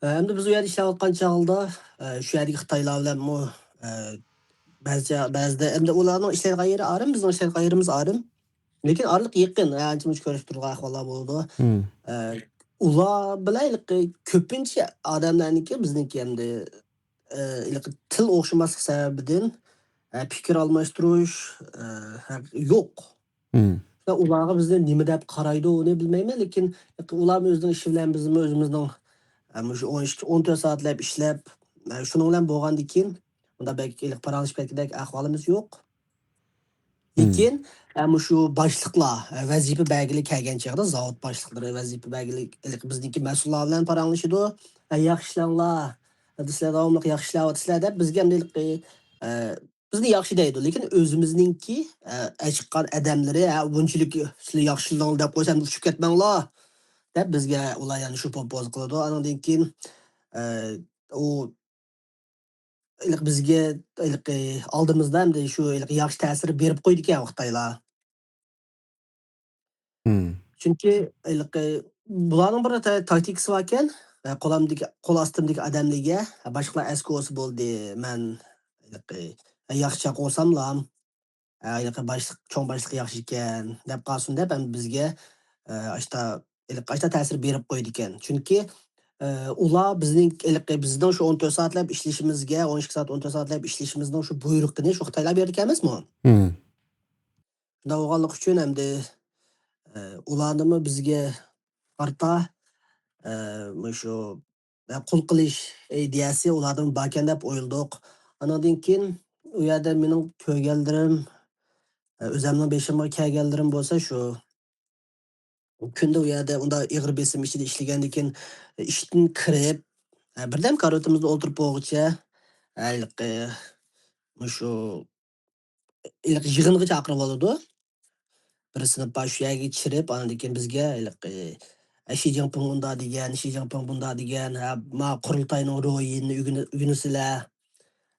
ئە، ئەمدى بىز ئۇ يەردە ئىشلەۋاتقان چاغدا، ئە، شۇ يەردىكى خىتايلار بىلەنمۇ، ئە، بەزى، بەزىدە ئەمدى ئۇلارنىڭ ئىشلەيدىغان يېرى ئايرىم، بىزنىڭ ئىشلەيدىغان يېرىمىز ئايرىم. لېكىن ئارىلىق يېقىن، ئانچە-مۇنچە كۆرۈشۈپ تۇرىدىغان ئەھۋاللار بولىدۇ. ھىم. ئە، ئۇلار بىلەن ھېلىقى كۆپىنچە ئادەملەرنىڭكى بىزنىڭكى ئەمدى، ئە، ھېلىقى تىل ئوخشىماسلىق سەۋەبىدىن، ئە، پىكىر ئالماشتۇرۇش، ئە، ھەق-، يوق. ھىم. ئۇلارغا بىزنى نېمە دەپ قارايدۇ، ئۇنى بىلمەيمەن، لېكىن ئۇلارمۇ ئۆزىنىڭ ئىشى بىلەن بىزمۇ ئۆزىمىزنىڭ، ئە، مۇشۇ ئون ئىككى، ئون تۆت سائەتلەپ ئىشلەپ، ئە، شۇنىڭ بىلەن بولغاندىكىن، ئۇنداق بەك ھېلىقى پاراڭلىشىپ كەتكۈدەك ئەھۋالىمىز يوق. ھىم. لېكىن، ئە، مۇشۇ باشلىقلار، ئە، ۋەزىپە بەرگىلى كەلگەن چېغىدا، زاۋۇت باشلىقلىرى ۋەزىپە بەرگىلى، ھېلىقى بىزنىڭكى مەسئۇللار بىلەن پاراڭلىشىدۇ. ئە، ياخشى ئىشلەڭلار، ئە، سىلەر داۋاملىق ياخشى ئىشلەۋاتىسىلەر دەپ بىزگە ئەمدى ھېلىقى، ئە، بىزنى ياخشى دەيدۇ، لېكىن ئۆزىمىزنىڭكى، ئە، ئەچىققان ئادەملىرى، ھە، بۇنچىلىك سىلەر ياخشىلىڭ دەپ قويسا، ئەمدى ئۇچۇپ كەتمەڭلار، دەپ بىزگە ئۇلار يەنە شۇ پوپوزا قىلىدۇ. ئانىڭدىن كېيىن، ئە، ئۇ ھېلىقى بىزگە، ھېلىقى ئالدىمىزدا ئەمدى شۇ ھېلىقى ياخشى تەسىر بېرىپ قويىدىكەن خىتايلار. ھىم. چۈنكى ھېلىقى بۇلارنىڭ بىر تا-، تاكتىكىسى باركەن، ئە، قول ئامدىكى، قول ئاستىمدىكى ئادەملەرگە، باشقىلار ئەسكى بولسا بولدى، مەن ھېلىقى، ئە، ياخشىچاق بولساملا، ئە، ھېلىقى باشلىق، چوڭ باشلىق ياخشى ئىكەن، دەپ قالسۇن دەپ، ئەمدى بىزگە، ئە، ئاشتا، ھېلىقى ئاشتا تەسىر بېرىپ قويىدىكەن. چۈنكى، ئە، ئۇلار بىزنىڭ، ھېلىقى بىزنىڭ شۇ ئون تۆت سائەتلەپ ئىشلىشىمىزگە، ئون ئىككى سائەت، ئون تۆت سائەتلەپ ئىشلىشىمىزنىڭ شۇ بۇيرۇقىنى شۇ خىتايلار بېرىدىكەن ئەمەسمۇ؟ ھىم. شۇنداق بولغانلىقى ئۈچۈن ئەمدى، ئە، ئۇلارنىمۇ بىزگە قارىتا، ئە، مۇشۇ، ئە، قۇل قىلىش ئىدىيەسى ئۇلاردىمۇ باركەن دەپ ئويلىدۇق. ئانىڭدىن كېيىن ئۇ يەردە مېنىڭ كۆرگەنلىرىم، ئە، ئۆزەمنىڭ بېشىمغا كەلگەنلىرىم بولسا شۇ، كۈندە ئۇ يەردە ئۇنداق ئېغىر بېسىم ئىچىدە ئىشلىگەندىن كېيىن، ئىشتىن كىرىپ، بىردەم كارىۋىتىمىزدا ئولتۇرۇپ بولغۇچە، ھېلىقى مۇشۇ ھېلىقى يىغىنغا چاقىرىۋالىدۇ. بىر سىنىپ بار، شۇ يەرگە چىرىپ، ئاندىن كېيىن بىزگە ھېلىقى، ئە، شى جىنپىڭ ئۇنداق دېگەن، شى جىنپىڭ بۇنداق دېگەن، ھە، ما قۇرۇلتاينىڭ روھىنى ئۆگىنە-، ئۆگىنىسىلەر،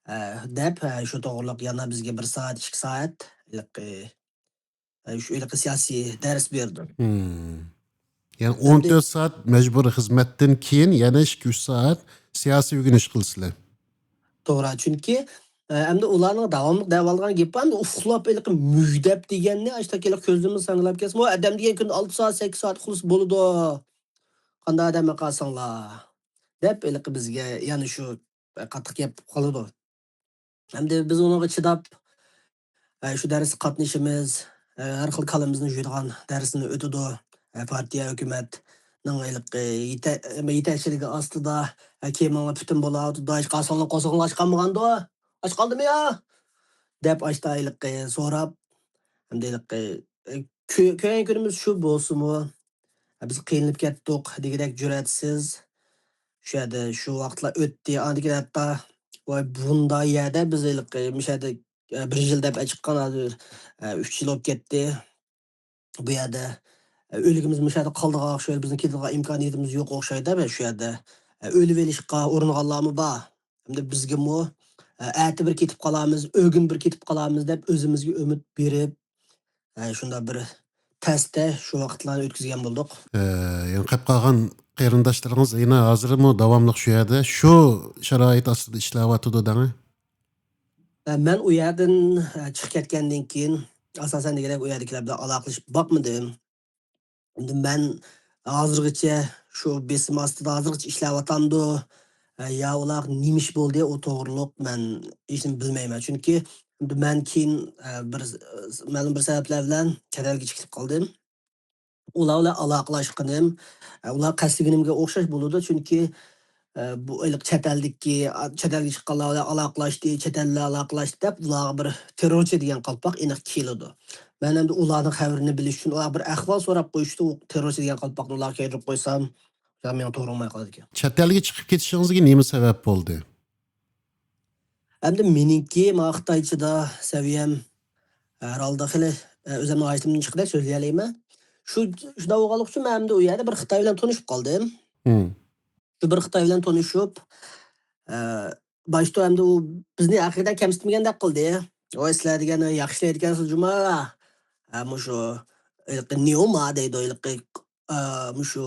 ئە، دەپ، ئە، شۇ توغرىلىق يەنە بىزگە بىر سائەت، ئىككى سائەت ھېلىقى، ئە، شۇ ھېلىقى سىياسىي دەرس بېرىدۇ. مم. يەنى ئەمدى ئون تۆت سائەت مەجبۇرىي خىزمەتتىن كېيىن يەنە ئىككى، ئۈچ سائەت سىياسىي ئۆگىنىش قىلىسىلەر. توغرا، چۈنكى، ئە، ئەمدى ئۇلارنىڭ داۋاملىق دەۋالغان گېپى، ئەمدى ئۇخلاپ ھېلىقى مۈگدەپ دېگەننى، ئاشتاق ھېلىقى كۆزىمىز ساڭگىلاپ كەتسىمۇ، ئادەم دېگەن كۈندە ئالتە سائەت، سەككىز سائەت ئۇخلىسا بولىدۇ. قانداق ئادەم قالساڭلار، دەپ ھېلىقى بىزگە يەنە شۇ قاتتىق گەپ قىلىدۇ. ئەمدى بىز ئۇنىڭغا چىداپ، ئە، شۇ دەرسكە قاتنىشىمىز، ئە، ھەر خىل كاللىمىزنى جۇيىدىغان دەرسنى ئۆتىدۇ. ئە، پارتىيە، ھۆكۈمەتنىڭ ھېلىقى يېتە-، يېتەكچىلىكى ئاستىدا، ئە، كىيىمىڭلار پۈتۈن بولاۋاتىدۇ، ھېچقايسىڭلارنىڭ قورسىقىڭلار ئاچقانمىغاندۇ؟ ئاچقالدىمۇ يا؟ دەپ ئاشتا ھېلىقى سوراپ، ئەمدى ھېلىقى، ئە، كۆ-، كۆرگەن كۈنىمىز شۇ بولسىمۇ، ئە، بىز قىينىلىپ كەتتۇق دېگۈدەك جۈرئەتسىز. شۇ يەردە شۇ ۋاقىتلار ئۆتتى. ئاندىن كېيىن ھەتتا، ۋاي، بۇنداق يەردە بىز ھېلىقى مۇشۇ يەردە، ئە، بىر يىل دەپ چىققان، ھازىر، ئە، ئۈچ يىل بولۇپ كەتتى. بۇ يەردە، ئە، ئۆلۈكىمىز مۇشۇ يەردە قالىدىغان ئوخشايدۇ، بىزنىڭ كېتىدىغان ئىمكانىيىتىمىز يوق ئوخشايدۇ، مەن شۇ يەردە، ئە، ئۆلۈۋېلىشقا ئۇرۇنغانلارمۇ بار. ئەمدى بىزگىمۇ، ئە، ئەتە بىر كېتىپ قالامىز، ئۆگۈن بىر كېتىپ قالامىز دەپ ئۆزىمىزگە ئۈمىد بېرىپ، ئە، شۇنداق بىر تەستە شۇ ۋاقىتلارنى ئۆتكۈزگەن بولدۇق. ئە، يەنى قېلىپ قالغان قېرىنداشلىرىڭىز يەنە ھازىرمۇ داۋاملىق شۇ يەردە، شۇ شارائىت ئاستىدا ئىشلەۋاتىدۇ دەڭە؟ ئە، مەن ئۇ يەردىن، ئە، چىقىپ كەتكەندىن كېيىن، ئاساسەن دېگۈدەك ئۇ يەردىكىلەر بىلەن ئالاقىلىشىپ باقمىدىم. ئەمدى مەن ھازىرغىچە شۇ بېسىم ئاستىدا ھازىرغىچە ئىشلەۋاتامدۇ؟ ئە، يا ئۇلارغا نېمە ئىش بولدى؟ ئۇ توغرۇلۇق مەن ھېچنېمە بىلمەيمەن. چۈنكى ئەمدى مەن كېيىن، ئە، بىر، مەلۇم بىر سەۋەبلەر بىلەن چەت ئەلگە چىقىپ قالدىم. ئۇلار بىلەن ئالاقىلاشقىنىم، ئە، ئۇلار قەستلىگىنىمگە ئوخشاش بولىدۇ. چۈنكى، ئە، بۇ ھېلىقى چەت ئەلدىكى، ئا، چەت ئەلگە چىققانلار بىلەن ئالاقىلاشتى، چەت ئەللەر ئالاقىلاشتى دەپ، ئۇلارغا بىر تېررورچى دېگەن قالپاق ئېنىق كېلىدۇ. مەن ئەمدى ئۇلارنىڭ خەۋىرىنى بىلىش ئۈچۈن، ئۇلارغا بىر ئەھۋال سوراپ قويۇش ئۈچۈن، ئۇ تېررورچى دېگەن قالپاقنى ئۇلارغا كىيدۈرۈپ قويسام، ئۇلار مېنىڭ توغرا بولماي قالىدىكەن. چەت ئەلگە چىقىپ كېتىشىڭىزگە نېمە سەۋەب بولدى؟ ئەمدى مېنىڭكى ماڭا خىتايچىدا سەۋىيەم، ھەر ھالدا خېلى، ئۆزۈمنىڭ ھاجىتىمدىن چىققۇدەك سۆزلىيەلەيمەن. شۇ، شۇنداق بولغانلىقى ئۈچۈن مەن ئەمدى ئۇ يەردە بىر خىتاي بىلەن تونۇشۇپ قالدىم. مم. شۇ بىر خىتاي بىلەن تونۇشۇپ، ئە، باشتا ئەمدى ئۇ بىزنى ھەقىقەتەن كەمسىتمىگەندەك قىلدى. ۋاي، سىلەر دېگەن ياخشى ئىشلەيدىكەنسىز جۇما. ھە، مۇشۇ ھېلىقى نيوما دەيدۇ، ھېلىقى، ئە، مۇشۇ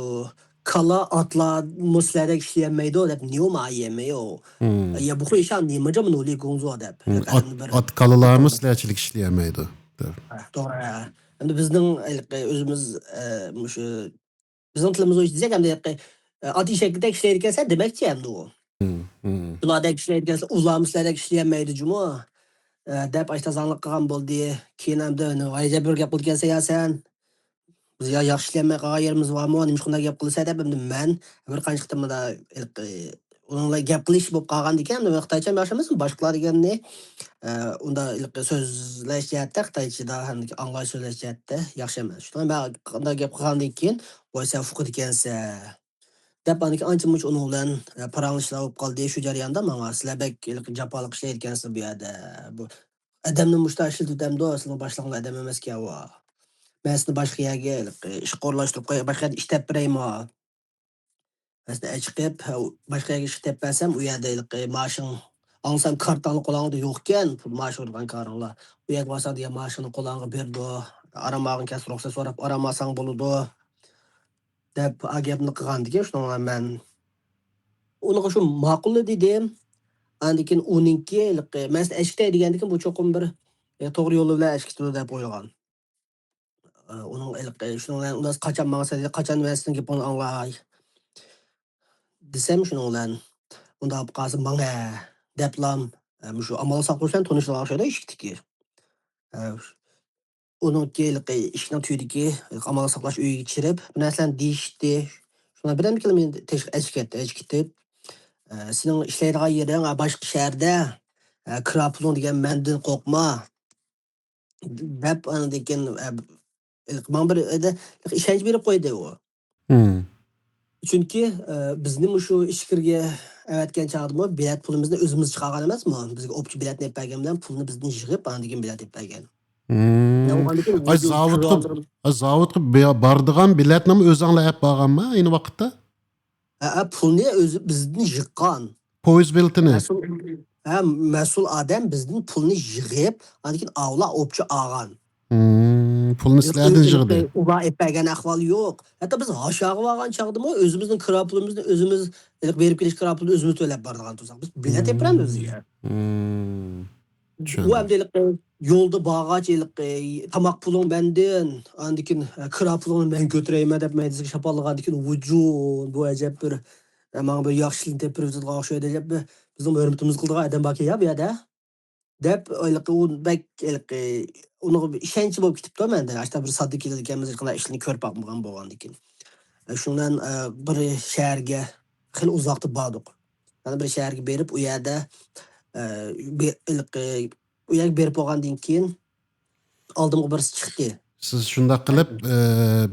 كالا ئاتلارمۇ سىلەردەك ئىشلىيەلمەيدۇ دەپ، نيوما يەمەيو. مم. يا، بۇ خىل ئىشان نېمە جۇما نولى گۇڭزۇ دەپ. مم، ھېلىقى ئات، بىر ئات كالىلارمۇ سىلەرچىلىك ئىشلىيەلمەيدۇ. ھە، توغرا، ھە. ئەمدى بىزنىڭ ھېلىقى ئۆزىمىز، ئە، مۇشۇ بىزنىڭ تىلىمىز بويىچە دېسەك، ئەمدى، ئە، ئات ئېشەكتەك ئىشلەيدىكەنسەن دېمەكچى ئەمدى ئۇ. مم، مم. شۇلاردەك ئىشلەيدىكەنسەن، ئۇلارمۇ سىلەردەك ئىشلىيەلمەيدۇ جۇمۇ، ئە، دەپ ئاشتا زاڭلىق قىلغان بولدى. كېيىن ئەمدى، ۋاي، جەبىر گەپ قىلىدىكەنسەن يا سەن. بىز يا ياخشى ئىشلىيەلمەي قالغان يېرىمىز بارمۇ، نېمىشقا ئۇنداق گەپ قىلىسەن دەپ، ئەمدى مەن بىر قانچە قېتىم مۇنداق، ئە، ئۇنىڭ بىلەن گەپ قىلىش بولۇپ قالغاندىكىن، ئەمدى مەن خىتايچام ياخشى ئەمەسمۇ، باشقىلار دېگەننى، ئە، ئۇنداق ھېلىقى سۆزلەش جەھەتتە خىتايچىدا ھەم ئاڭلاش سۆزلەش جەھەتتە ياخشى ئەمەس. شۇڭا مەن قانداق گەپ قىلغاندىن كېيىن، ۋاي، سەن فۇقىدىكەنسەن، دەپ، ئاندىن كېيىن ئانچە مۇنچە ئۇنىڭ بىلەن، ئە، پاراڭلىشىشلار بولۇپ قالدى. شۇ جەرياندا ماڭا، سىلەر بەك ھېلىقى جاپالىق ئىشلەيدىكەنسىلەر بۇ يەردە. بۇ ئادەمنى مۇشۇنداق ئىشلىتىۋېتەمدۇ، سىلەرنىڭ باشلىقىڭلار ئادەم ئەمەسكەن ئۇ. مەن سىلەرنى باشقا يەرگە ھېلىقى ئىشقا ئورۇنلاشتۇرۇپ قوياي، باشقا يەردە ئىش تېپىپ بېرەيمۇ؟ مەسىلەن، ئەچىقىپ، باشقا يەرگە ئىش تېپىپ بەرسەم، ئۇ يەردە ھېلىقى مائاشىڭ، ئاڭلىسام، كارتاڭلار قولۇڭدا يوقكەن، مائاش ئۇرىدىغان كارىڭلار. ئۇ يەرگە بارساڭ دېگەن مائاشىڭنى قولۇڭغا بېرىدۇ. ئارام ئالغىن كەلسە رۇخسەت سوراپ ئارام ئالساڭ بولىدۇ، دەپ، ئا گەپنى قىلغاندىكىن، شۇنىڭغا مەن ئۇنىڭغا شۇ ماقۇللا دېدىم. ئاندىن كېيىن ئۇنىڭكى ھېلىقى، مەن سېنى ئەشكىتەي دېگەندىكىن، بۇ چوقۇم بىر، ئە، توغرا يول بىلەن ئەشكىتىدۇ دەپ ئويلىغان. ئۇنىڭ ھېلىقى، شۇنىڭ بىلەن ئۇلار قاچان ماڭىسەن دېدى، قاچان مەن سېنىڭ گېپىڭنى ئاڭلاي دېسەم، شۇنىڭ بىلەن ئۇنداق بولۇپ قالسا ماڭە دەپلام، مۇشۇ ئامال ساقلىغۇچى بىلەن تونۇشىدىغان ئوخشايدۇ ئىشىكتىكى. ئۇنىڭكى ھېلىقى ئىشىكنىڭ تۈۋىدىكى ئامال ساقلاش ئۆيىگە كىرىپ، بىر نەرسىلەرنى دېيىشتى. شۇنىڭ بىلەن مېنى تېخى ئەچىكەتتى، ئەچىكىتىپ، سېنىڭ ئىشلەيدىغان يېرىڭ باشقا شەھەردە، كىرا پۇلۇڭ دېگەن مەندىن قورقما. دەپ، ئاندىن كېيىن، ئە، ماڭا بىر ئىشەنچ بېرىپ قويدى ئۇ. چۈنكى بىزنى مۇشۇ ئىچكىرىگە ئەۋەتكەن چاغدىمۇ بېلەت پۇلىمىزنى ئۆزىمىز چىقارغان ئەمەسمۇ؟ بىزگە ئوپچە بېلەتنى ئېلىپ بەرگەن بىلەن پۇلنى بىزدىن يىغىپ ئاندىن كېيىن بېلەت ئېلىپ بەرگەن. ئاي زاۋۇتقا، ئاي زاۋۇتقا بارىدىغان بېلەتنىمۇ ئۆزۈڭلار ئەپ بارغانما ئەينى ۋاقىتتا؟ ھەئە، پۇلنى ئۆزى بىزدىن يىغقان. پويىز بېلىتىنى. مەسئۇل، ھە، مەسئۇل ئادەم بىزدىن پۇلنى يىغىپ ئاندىن كېيىن ئاۋۇلار ئوپچە ئالغان. پۇلنى سىلەردىن يىغدى. ئۇلار ئېلىپ بەرگەن ئەھۋال يوق. ھەتتا بىز ھاشاغا بارغان چاغدىمۇ ئۆزىمىزنىڭ كىرا پۇلىمىزنى ئۆزىمىز، بېرىپ كېلىش كىرا پۇلىنى ئۆزىمىز تۆلەپ بارىدىغان تۇرساق بىز بېلەت ئېلىپ بېرەمدۇ ئۆزىگە؟ ئۇ ئەمدى ھېلىقى يولدا بارغاچ ھېلىقى تاماق پۇلۇڭ مەندىن، ئاندىن كېيىن كىرا پۇلۇڭنى مەن كۆتۈرەيمەن دەپ مەيدىسىگە شاپاللىغاندىن كېيىن ۋۇجۇ، بۇ ئەجەب بىر، ماڭا بىر ياخشىلىقنى تېپىپ بېرىۋېتىدىغان ئوخشايدۇ دەپ بىزنىڭ ھۆرمىتىمىزنى قىلىدىغان ئادەم باركەن يا بۇ يەردە. دەپ ھېلىقى ئۇ بەك ھېلىقى ئۇنىڭغا بىر ئىشەنچى بولۇپ كېتىپتۇ مەندە. ئاشتا بىر ساددا كېلىدىكەنمىز، ھېچقانداق ئىشلارنى كۆرۈپ باقمىغان بولغاندىكىن. شۇنىڭ بىلەن بىر شەھەرگە خېلى ئۇزاقتا باردۇق. يەنە بىر شەھەرگە بېرىپ ئۇ يەردە ھېلىقى ئۇ يەرگە بېرىپ بولغاندىن كېيىن ئالدىمغا بىرسى چىقتى. سىز شۇنداق قىلىپ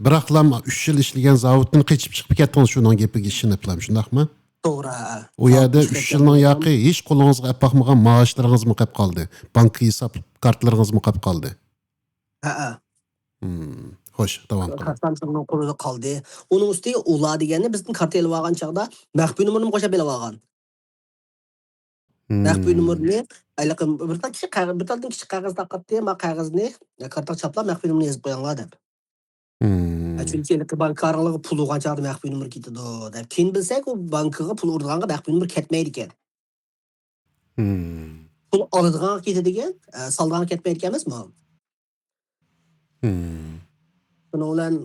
بىراقلام ئۈچ يىل ئىشلىگەن زاۋۇتتىن قېچىپ چىقىپ كەتتىڭىز شۇنىڭ گېپىگە ئىشىنىپلام، شۇنداقمۇ؟ توغرا. ئۇ يەردە ئۈچ يىلنىڭ ياقى ھېچ قولىڭىزغا ئەپ باقمىغان مائاشلىرىڭىزمۇ قېپ قالدى، بانكا ھېساب كارتىلىرىڭىزمۇ قېپ قالدى. ھەئە. خوش، داۋام قىلىڭ. كارتام شۇنىڭ قولىدا قالدى. ئۇنىڭ ئۈستىگە ئۇلار دېگەننى بىزدىن كارتا ئېلىۋالغان چاغدا مەخپىي نومۇرنى قوشۇپ ئېلىۋالغان. مەخپىي نومۇرنى ھېلىقى بىر تال كىچىك قەغەز، بىر تالدىن كىچىك قەغەز تارقاتتى، ما قەغەزنى كارتىغا چاپلاپ مەخپىي نومۇرنى يېزىپ قويۇڭلار دەپ. چۈنكى ھېلىقى بانكا ئارقىلىق پۇل ئۇرغان چاغدا مەخپىي نومۇر كېتىدۇ دەپ. كېيىن بىلسەك، ئۇ بانكىغا پۇل ئۇرىدىغانغا مەخپىي نومۇر كەتمەيدىكەن. پۇل ئالىدىغانغا كېتىدىكەن، ئە، سالىدىغانغا كەتمەيدىكەن ئەمەسمۇ؟ شۇنىڭ بىلەن،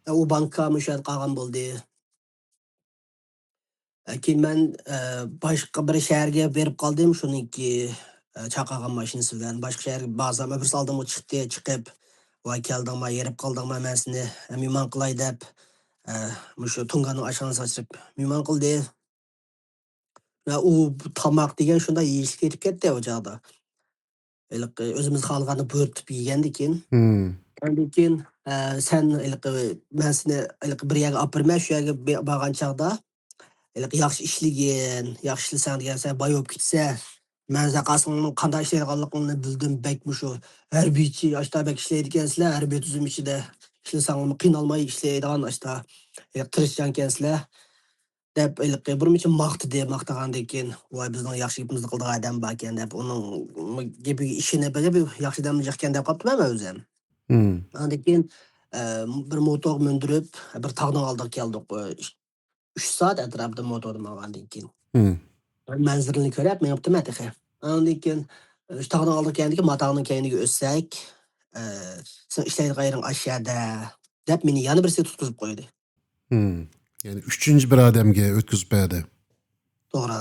ئە، ئۇ بانكا مۇشۇ يەردە قالغان بولدى. ئە، كېيىن مەن، ئە، باشقا بىر شەھەرگە بېرىپ قالدىم. شۇنىڭكى، ئە، چاقىرغان ماشىنىسى بىلەن باشقا شەھەرگە بارسام، بىرسى ئالدىمغا چىقتى، چىقىپ، ۋاي كەلدىڭما، ھېرىپ قالدىڭما، مەن سېنى، ئە، مېھمان قىلاي دەپ، ئە، مۇشۇ تۇڭگاننىڭ ئاشخانىسىغا چىقىپ مېھمان قىلدى. ۋە ئۇ تاماق دېگەن شۇنداق يېيىشلىك يېتىپ كەتتى ئۇ چاغدا. ھېلىقى ئۆزىمىز خالىغاننى بۇيرۇتۇپ يېگەندىكىن. ئاندىن كېيىن، ئە، سەن ھېلىقى، مەن سېنى ھېلىقى بىر يەرگە ئاپىرىمەن، شۇ يەرگە بە-، بارغان چاغدا، ھېلىقى ياخشى ئىشلىگىن، ياخشى ئىشلىسەڭ دېگەن، سەن باي بولۇپ كېتىسەن. مەن ساقاسىڭنىڭ قانداق ئىشلەيدىغانلىقىڭنى بىلدىم، بەك مۇشۇ ھەربىيچى، ئاشتا بەك ئىشلەيدىكەنسىلەر، ھەربىي تۈزۈم ئىچىدە ئىشلىسەڭلارمۇ قىينالماي ئىشلەيدىغان، ئاشتا، ھېلىقى تىرىشچانكەنسىلەر. دەپ ھېلىقى بىر مۇنچە ماختىدى، ماختىغاندىن كېيىن، ۋاي، بىزنىڭ ياخشى گېپىمىزنى قىلىدىغان ئادەم باركەن دەپ، ئۇنىڭ گېپىگە ئىشىنىپ، بىر ياخشى ئادەم جىقكەن دەپ قاپتىمەن مەن ئۆزۈم. ئاندىن كېيىن، ئە، بىر موتورغا مىندۈرۈپ، بىر تاغنىڭ ئالدىغا كەلدۇق. ئۈچ، ئۈچ سائەت ئەتراپىدا موتوردا ماڭغاندىن كېيىن. مەنزىرىنى كۆرۈپ مېڭىپتىمەن تېخى. ئاندىن كېيىن، ئە، شۇ تاغنىڭ ئالدىغا كەلگەندىكىن، ما تاغنىڭ كەينىگە ئۆتسەك، ئە، سېنىڭ ئىشلەيدىغان يېرىڭ ئاشۇ يەردە، دەپ مېنى يەنە بىرسىگە تۇتقۇزۇپ قويدى. يەنى ئۈچىنچى بىر ئادەمگە ئۆتكۈزۈپ بەردى. توغرا.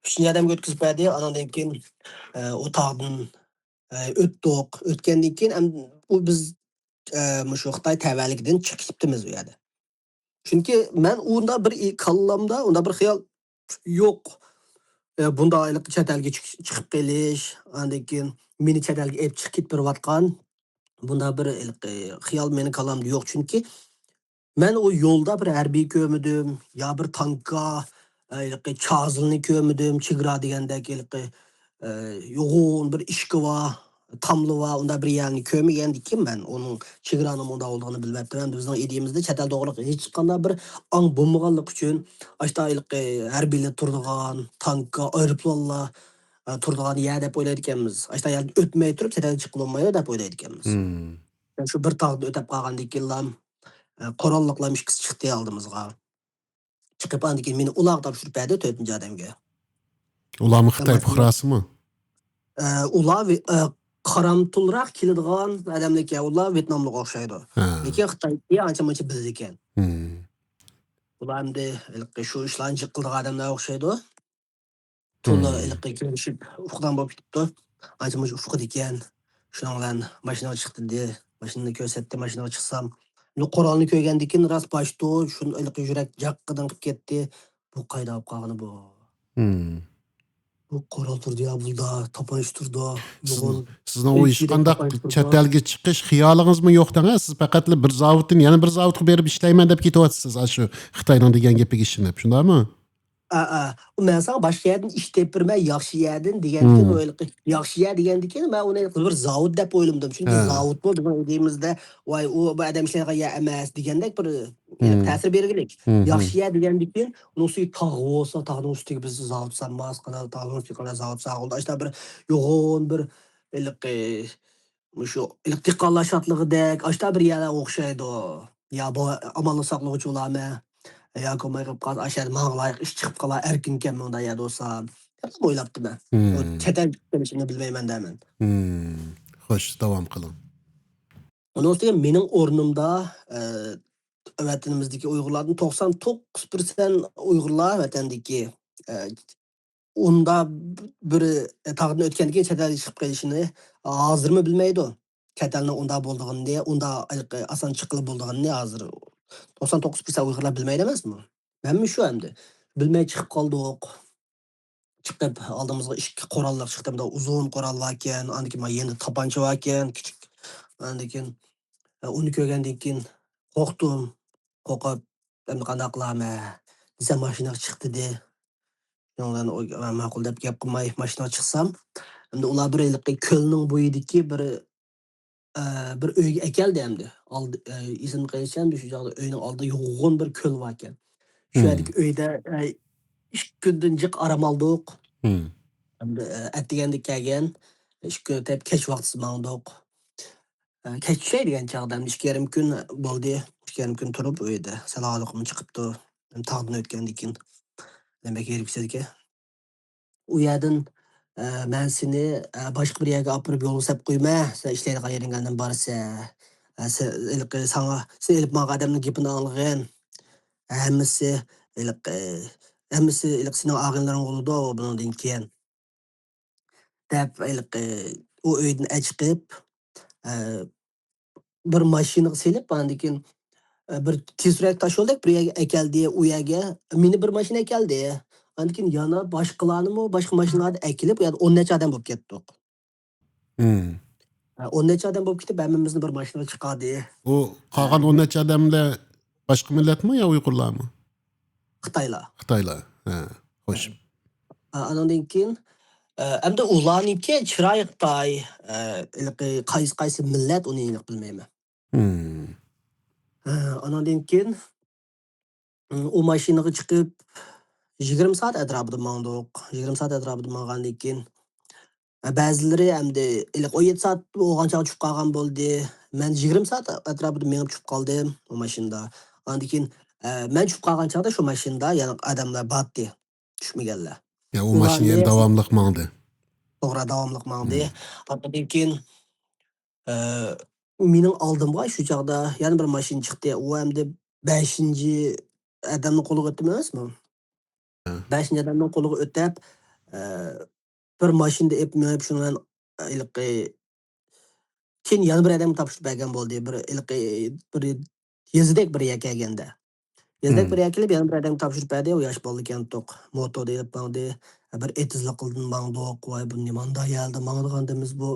ئۈچىنچى ئادەمگە ئۆتكۈزۈپ بەردى. ئانىڭدىن كېيىن، ئە، ئۇ تاغدىن، ئە، ئۆتتۇق. ئۆتكەندىن كېيىن ئەم-، ئۇ بىز، ئە، مۇشۇ خىتاي تەۋەلىكىدىن چىقىپ كېتىپتىمىز ئۇ يەردە. چۈنكى مەن ئۇنداق بىر ئى-، كاللامدا ئۇنداق بىر خىيال يوق. ئە، بۇنداق ھېلىقى چەت ئەلگە چىق-، چىقىپ قېلىش، ئاندىن كېيىن مېنى چەت ئەلگە ئېلىپ چىقىپ كېتىپ بېرىۋاتقان، بۇنداق بىر ھېلىقى خىيال مېنىڭ كاللامدا يوق. چۈنكى مەن ئۇ يولدا بىر ھەربىي كۆرمىدىم، يا بىر تانكا، ھېلىقى چازىلنى كۆرمىدىم، چېگرا دېگەندەك ھېلىقى، ئە، يوغان بىر ئىشىكى بار، تاملىۋا، ئۇنداق بىر يەرنى كۆرمىگەندىكىن مەن ئۇنىڭ چېگرانىڭ مۇنداق بولىدىغىنىنى بىلمەپتىمەن. بىزنىڭ ئىدىيىمىزدە چەت ئەل توغرىلىق ھېچقانداق بىر ئاڭ بولمىغانلىقى ئۈچۈن، ئاشتا ھېلىقى ھەربىيلەر تۇرىدىغان، تانكا، ئايروپىلانلار، ئە، تۇرىدىغان يەر دەپ ئويلايدىكەنمىز. ئاشتا يەردىن ئۆتمەي تۇرۇپ چەت ئەلگە چىققىلى بولمايدۇ دەپ ئويلايدىكەنمىز. شۇ بىر تاغدىن ئۆتۈپ قالغاندىن كېيىنلا، ئە، قوراللىقلام ئىككىسى چىقتى ئالدىمىزغا. چىقىپ ئاندىن كېيىن مېنى ئۇلارغا تاپشۇرۇپ بەردى، تۆتىنچى ئادەمگە. ئۇلارمۇ خىتاي پۇقراسىمۇ؟ ئە، ئۇلار ۋې-، ئە، قارامتۇلراق كېلىدىغان ئادەملەركەن، ئۇلار ۋيېتناملىق ئوخشايدۇ. لېكىن خىتاي تىلى ئانچە مۇنچە بىلىدىكەن. ئۇلار ئەمدى ھېلىقى شۇ ئىشلارنى جىق قىلىدىغان ئادەملەر ئوخشايدۇ. تولا ھېلىقى كۆرۈشۈپ ئۇقىدىغان بولۇپ كېتىپتۇ. ئانچە مۇنچە ئۇقىدىكەن. شۇنىڭ بىلەن ماشىنىغا چىق دېدى. ماشىنىنى كۆرسەتتى، ماشىنىغا چىقسام، قورالنى كۆرگەندىكىن راست باشتا شۇ ھېلىقى يۈرەك جاققىدىن قىلىپ كەتتى. بۇ قايدا بولۇپ قالغىنى بۇ؟ بۇ قورال تۇرىدۇ يا بۇلدا، تاپانچا تۇرىدۇ. سىزنىڭ ئۇ ھېچقانداق چەت ئەلگە چىقىش خىيالىڭىزمۇ يوق دەڭە؟ سىز پەقەتلا بىر زاۋۇتتىن يەنە بىر زاۋۇتقا بېرىپ ئىشلەيمەن دەپ كېتىۋاتىسىز، ئاشۇ خىتاينىڭ دېگەن گېپىگە ئىشىنىپ، شۇنداقمۇ؟ ئا، ئا. مەن ساڭا باشقا يەردىن ئىش تېپىپ بېرىمەن، ياخشى يەردىن دېگەندىكىن، ھېلىقى ياخشى يەر دېگەندىكىن، مەن ئۇنى بىر زاۋۇت دەپ ئويلىمىدىم. چۈنكى زاۋۇتمۇ بىزنىڭ ئىدىيىمىزدە، ۋاي، ئۇ بۇ ئادەم ئىشلەيدىغان يەر ئەمەس دېگەندەك بىر تەسىر بېرىگلىك. ياخشى يەر دېگەندىكىن، ئۇنىڭ ئۈستىگە تاغ بولسا، تاغنىڭ ئۈستىگە بىز زاۋۇت سالماس، قانداق تاغنىڭ ئۈستىگە قانداق زاۋۇت سالغىلى، ئاشتا بىر يوغان بىر ھېلىقى مۇشۇ ئېلىق دېھقانلار شادلىقىدەك ئاشتا بىر يەرلەر ئوخشايدۇ. يا بۇ ئامانلىق ساقلىغۇچى ئۇلارمۇ؟ ياكى بولماي قېلىپ قالسا، ئاشۇ يەردە ماڭا لايىق ئىش چىقىپ قالا، ئەركىنكەن مۇنداق يەردە بولسام، دەپ ئويلاپتىمەن. ئۇ چەت ئەلگە چىقىپ قېلىشىنى بىلمەيمەن دەمەن. خوش، داۋام قىلىڭ. ئۇنىڭ ئۈستىگە مېنىڭ ئورنۇمدا، ئە، ۋەتىنىمىزدىكى ئۇيغۇرلاردىن توقسان توققۇز پىرسەنت ئۇيغۇرلار ۋەتەندىكى، ئە، ئۇندا بىر تاغدىن ئۆتكەندىن كېيىن چەت ئەلگە چىقىپ قېلىشىنى ھازىرمۇ بىلمەيدۇ. چەت ئەلنىڭ ئۇنداق بولىدىغىنىنى، ئۇنداق ئاسان چىققىلى بولىدىغىنىنى ھازىر توقسان توققۇز پىرسەنت ئۇيغۇرلار بىلمەيدۇ ئەمەسمۇ؟ مەنمۇ شۇ ئەمدى. بىلمەي چىقىپ قالدۇق. چىقىپ ئالدىمىزغا ئىككى قوراللىق چىقتى. مۇنداق ئۇزۇن قورال باركەن، ئاندىن كېيىن مانا يېنىدا تاپانچا باركەن، كىچىك. ئاندىن كېيىن، ئە، ئۇنى كۆرگەندىن كېيىن قورقتۇم. قورقۇپ، ئەمدى قانداق قىلارمەن دېسەم، ماشىنىغا چىق دېدى. شۇنىڭ بىلەن ئوي-، ماقۇل دەپ گەپ قىلماي ماشىنىغا چىقسام، ئەمدى ئۇلار بىر ھېلىقى كۆلنىڭ بويىدىكى بىر، ئە، بىر ئۆيگە ئەكەلدى ئەمدى. ئالدى-، ئە، ئېسىمدە قېلىشىچە ئەمدى شۇ چاغدا ئۆينىڭ ئالدىدا يوغان بىر كۆل باركەن. شۇ يەردىكى ئۆيدە، ئە، ئىككى كۈندىن جىق ئارام ئالدۇق. ئەمدى، ئە، ئەتىگەندە كەلگەن، ئىككى كۈن ئۆتۈپ كەچ ۋاقتىسى ماڭدۇق. ئە، كەچ چۈشەي دېگەن چاغدا ئەمدى ئىككى يېرىم كۈن بولدى. ئىككى يېرىم كۈن تۇرۇپ ئۆيدە سالاھلىقىم چىقىپتۇ. تاغدىن ئۆتكەندىن كېيىن. دېمەك، ھېرىپ كېتىدىكەن. ئۇ يەردىن، ئە، مەن سېنى، ئە، باشقا بىر يەرگە ئاپىرىپ يولغا سەپ قويىمەن، سەن ئىشلەيدىغان يېرىڭگە ئاندىن بارىسەن. ئە، سەن ھېلىقى ساڭا، سېنى ئېلىپ ماڭغان ئادەمنىڭ گېپىنى ئاڭلىغىن. ھەممىسى ھېلىقى، ھەممىسى ھېلىقى سېنىڭ ئاغىنىلىرىڭ بولىدۇ بۇنىڭدىن كېيىن. دەپ ھېلىقى ئۇ ئۆيدىن ئەچىقىپ، ئە، بىر ماشىنىغا سېلىپ، ئاندىن كېيىن، ئە، بىر تېز سۈرئەتلىك تاشيولدەك بىر يەرگە ئەكەلدى، ئۇ يەرگە مېنى بىر ماشىنا ئەكەلدى. ئاندىن كېيىن يەنە باشقىلارنىمۇ باشقا ماشىنىلاردا ئەكېلىپ، ئۇ يەردە ئون نەچچە ئادەم بولۇپ كەتتۇق. ھە، ئون نەچچە ئادەم بولۇپ كېتىپ، ھەممىمىزنى بىر ماشىنىغا چىقاردى. ئۇ قالغان ئون نەچچە ئادەملەر باشقا مىللەتمۇ يا ئۇيغۇرلارمۇ؟ خىتايلار. خىتايلار. ھە، خوش. ھە، ئانىڭدىن كېيىن، ئە، ئەمدى ئۇلارنىڭكى چىرايى خىتاي، ئە، ھېلىقى قايسى، قايسى مىللەت، ئۇنى ئېنىق بىلمەيمەن. ھە، ئانىڭدىن كېيىن، ئۇ ماشىنىغا چىقىپ، يىگىرمە سائەت ئەتراپىدا ماڭدۇق. يىگىرمە سائەت ئەتراپىدا ماڭغاندىن كېيىن، بەزىلىرى ئەمدى ھېلىقى ئون يەتتە سائەت بولغان چاغدا چۈشۈپ قالغان بولدى. مەن يىگىرمە سائەت ئەتراپىدا مېڭىپ چۈشۈپ قالدىم ئۇ ماشىنىدا. ئاندىن كېيىن، ئە، مەن چۈشۈپ قالغان چاغدا شۇ ماشىنىدا يەنە ئادەملەر بارتتى، چۈشمىگەنلەر. يا، ئۇ ماشىنا يەنە ئۇلارنى داۋاملىق ماڭدى. توغرا، داۋاملىق ماڭدى. ئاندىن كېيىن، ئە، مېنىڭ ئالدىمغا شۇ چاغدا يەنە بىر ماشىنا چىقتى. ئۇ ئەمدى بەشىنچى ئادەمنىڭ قولىغا ئۆتتىمۇ ئەمەسمۇ؟ ھە. بەشىنچى ئادەمنىڭ قولىغا ئۆتۈپ، ئە، بىر ماشىنىدا ئېلىپ مېڭىپ، شۇنىڭ بىلەن ھېلىقى كېيىن يەنە بىر ئادەمگە تاپشۇرۇپ بەرگەن بولدى. بىر ھېلىقى بىر يېزىدەك بىر يەرگە كەلگەندە. يېزىدەك بىر يەرگە كېلىپ، يەنە بىر ئادەمگە تاپشۇرۇپ بەردى. ئۇ ياش بالىلىق كەنتۇق. موتوردا ئېلىپ ماڭدى. بىر ئېتىزلىقلىدىن ماڭدۇق. ۋاي، بۇ نېمانداق يەردە ماڭىدىغاندىمىز بۇ؟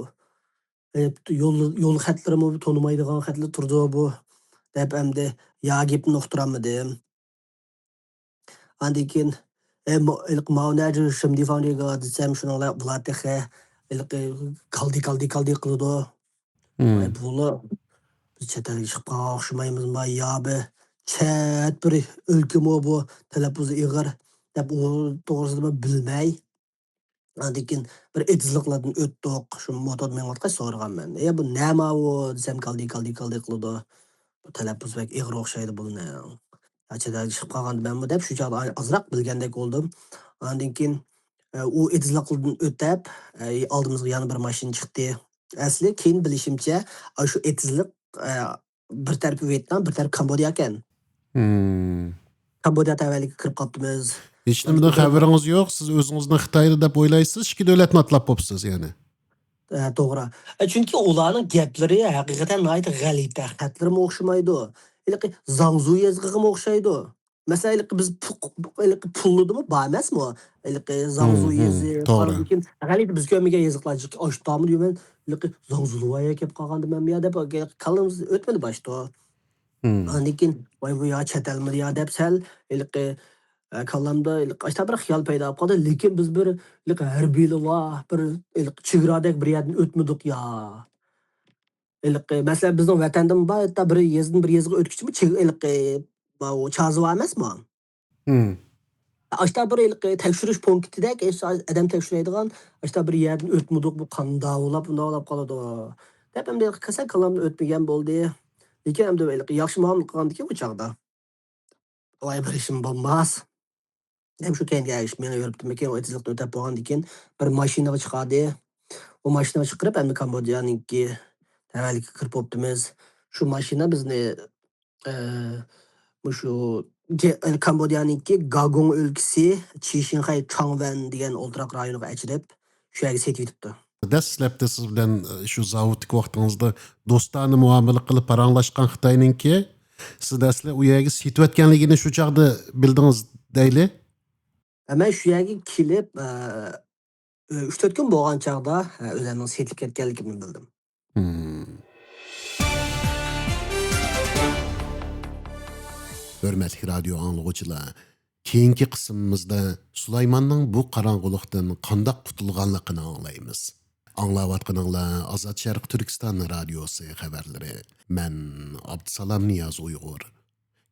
ئېلىپ يول، يول خەتلىرىمۇ تونۇمايدىغان خەتلەر تۇرىدۇ بۇ، دەپ ئەمدى يا گېپىنى ئۇقتۇرالمىدىم. ئاندىن كېيىن، ئە، مو-، ھېلىقى ماۋۇ نەجى شىمدى فاڭجىگا دېسەم، شۇنىڭ بىلەن بۇلار تېخى ھېلىقى كالدى، كالدى، كالدى قىلىدۇ. ۋاي، بۇلار بىز چەت ئەلگە چىقىپ قالغان ئوخشىمايمىزما يا بىر چەت بىر ئۆلكىمۇ بۇ، تەلەپپۇزى ئېغىر دەپ ئۇ توغرىسىدا بىلمەي. ئاندىن كېيىن بىر ئېتىزلىقلاردىن ئۆتتۇق. شۇ موتوردا مېڭىۋاتقاچ سورىغانمەن. «ئە، بۇ نەماۋۇ؟» دېسەم، «كالدى، كالدى، كالدى قىلىدۇ. بۇ تەلەپپۇز بەك ئېغىر ئوخشايدۇ بۇنىڭ. يا چەت ئەلگە چىقىپ قالغاندا مەنمۇ» دەپ شۇ چاغدا ئازراق بىلگەندەك بولدۇم. ئاندىن كېيىن، ئە، ئۇ ئېتىزلىقلاردىن ئۆتەپ، ئە، ئالدىمىزغا يەنە بىر ماشىنا چىقتى. ئەسلى كېيىن بىلىشىمچە، ئاشۇ ئېتىزلىق، ئە، بىر تەرىپى ۋيېتنام، بىر تەرىپى كامبوديا ئىكەن. كامبوديا تەۋەلىكىگە كىرىپ قاپتىمىز. ھېچنېمىدىن خەۋىرىڭىز يوق، سىز ئۆزىڭىزنى خىتايلى دەپ ئويلايسىز، ئىككى دۆلەتنى ئاتلاپ بوپسىز يەنى. ئە، توغرا. ئە، چۈنكى ئۇلارنىڭ گەپلىرى ھەقىقەتەن ناھايىتى غەلىتە، خەتلىرىمۇ ئوخشىمايدۇ. ھېلىقى زاڭزۇ يېزىقىغىمۇ ئوخشايدۇ. مەسىلەن، ھېلىقى بىز پۇ-، ھېلىقى پۇللىدىمۇ بار ئەمەسمۇ؟ ھېلىقى زاڭزۇ يېزى، توغرا. لېكىن غەلىتە بىز كۆرمىگەن يېزىقلار جىق ئاشتامۇ دېمەن، ھېلىقى زاڭزۇلۇۋايا كەپ قالغاندىم مەن يا دەپ كاللىمىز ئۆتمىدى باشتا. ئاندىن كېيىن، ۋاي، بۇ يا چەت ئەلمىدى يا دەپ سەل ھېلىقى، ئە، كاللامدا ھېلىقى ئاشتا بىر خىيال پەيدا بولۇپ قالدى. لېكىن بىز بىر ھېلىقى ھەربىيلار بار، بىر ھېلىقى چېگرادەك بىر يەردىن ئۆتمىدۇق يا. ھېلىقى، مەسىلەن، بىزنىڭ ۋەتەندىمۇ بار، ھەتتا بىر يېزىدىن بىر يېزىغا ئۆتكۈچىمۇ چېگ-، ھېلىقى، ماۋۇ چازىۋا ئەمەسمۇ؟ ئاشتا بىر ھېلىقى تەكشۈرۈش پونكىتىدەك، ئاشتا ئادەم تەكشۈرەيدىغان، ئاشتا بىر يەردىن ئۆتمىدۇق، بۇ قانداق بولاپ، بۇنداق بولاپ قالىدۇ دەپ، ئەمدى كەلسەك كاللامدىن ئۆتمىگەن بولدى. لېكىن ئەمدى ھېلىقى ياخشى مۇئامىلە قىلغاندىكىن ئۇ چاغدا. ۋاي، بىر ئىشىم بولماس. دەپ شۇ كەينىگە ئەگىشىپ مېڭىۋېرىپتىمەن. كېيىن ئۇ ئېتىزلىقتىن ئۆتۈپ بولغاندىن كېيىن بىر ماشىنىغا چىقاردى. ئۇ ماشىنىغا چىقىرىپ، ئەمدى كامبودژانىڭكى تەۋەلىكىگە كىرىپ بوپتىمىز. شۇ ماشىنا بىزنى، ئە، مۇشۇ جې-، كامبودژانىڭكى گاگوڭ ئۆلكىسى چىشىنخەي چاڭۋەن دېگەن ئولتۇراق رايونىغا ئەچىرىپ، شۇ يەرگە سېتىۋېتىپتۇ. دەسلەپتە سىز بىلەن، ئە، شۇ زاۋۇتتىكى ۋاقتىڭىزدا دوستانە مۇئامىلە قىلىپ پاراڭلاشقان خىتاينىڭكى سىز دەسلەپ ئۇ يەرگە سېتىۋەتكەنلىكىنى شۇ چاغدا بىلدىڭىز دەيلى؟ مەن شۇ يەرگە كېلىپ، ئە، ئۈچ تۆت كۈن بولغان چاغدا، ئە، ئۆزۈمنىڭ سېتىلىپ كەتكەنلىكىمنى بىلدىم. ھۆرمەتلىك رادىيو ئاڭلىغۇچىلار، كېيىنكى قىسمىمىزدا سۇلايماننىڭ بۇ قاراڭغۇلۇقتىن قانداق قۇتۇلغانلىقىنى ئاڭلايمىز. ئاڭلاۋاتقىنىڭلار ئازاد شەرقىي تۈركىستان رادىيوسى خەۋەرلىرى. مەن ئابدۇسالام نىياز ئۇيغۇر.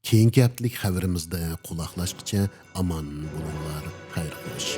كېيىنكى ھەپتىلىك خەۋىرىمىزدە قۇلاقلاشقىچە ئامان بولۇڭلار، خەير خوش.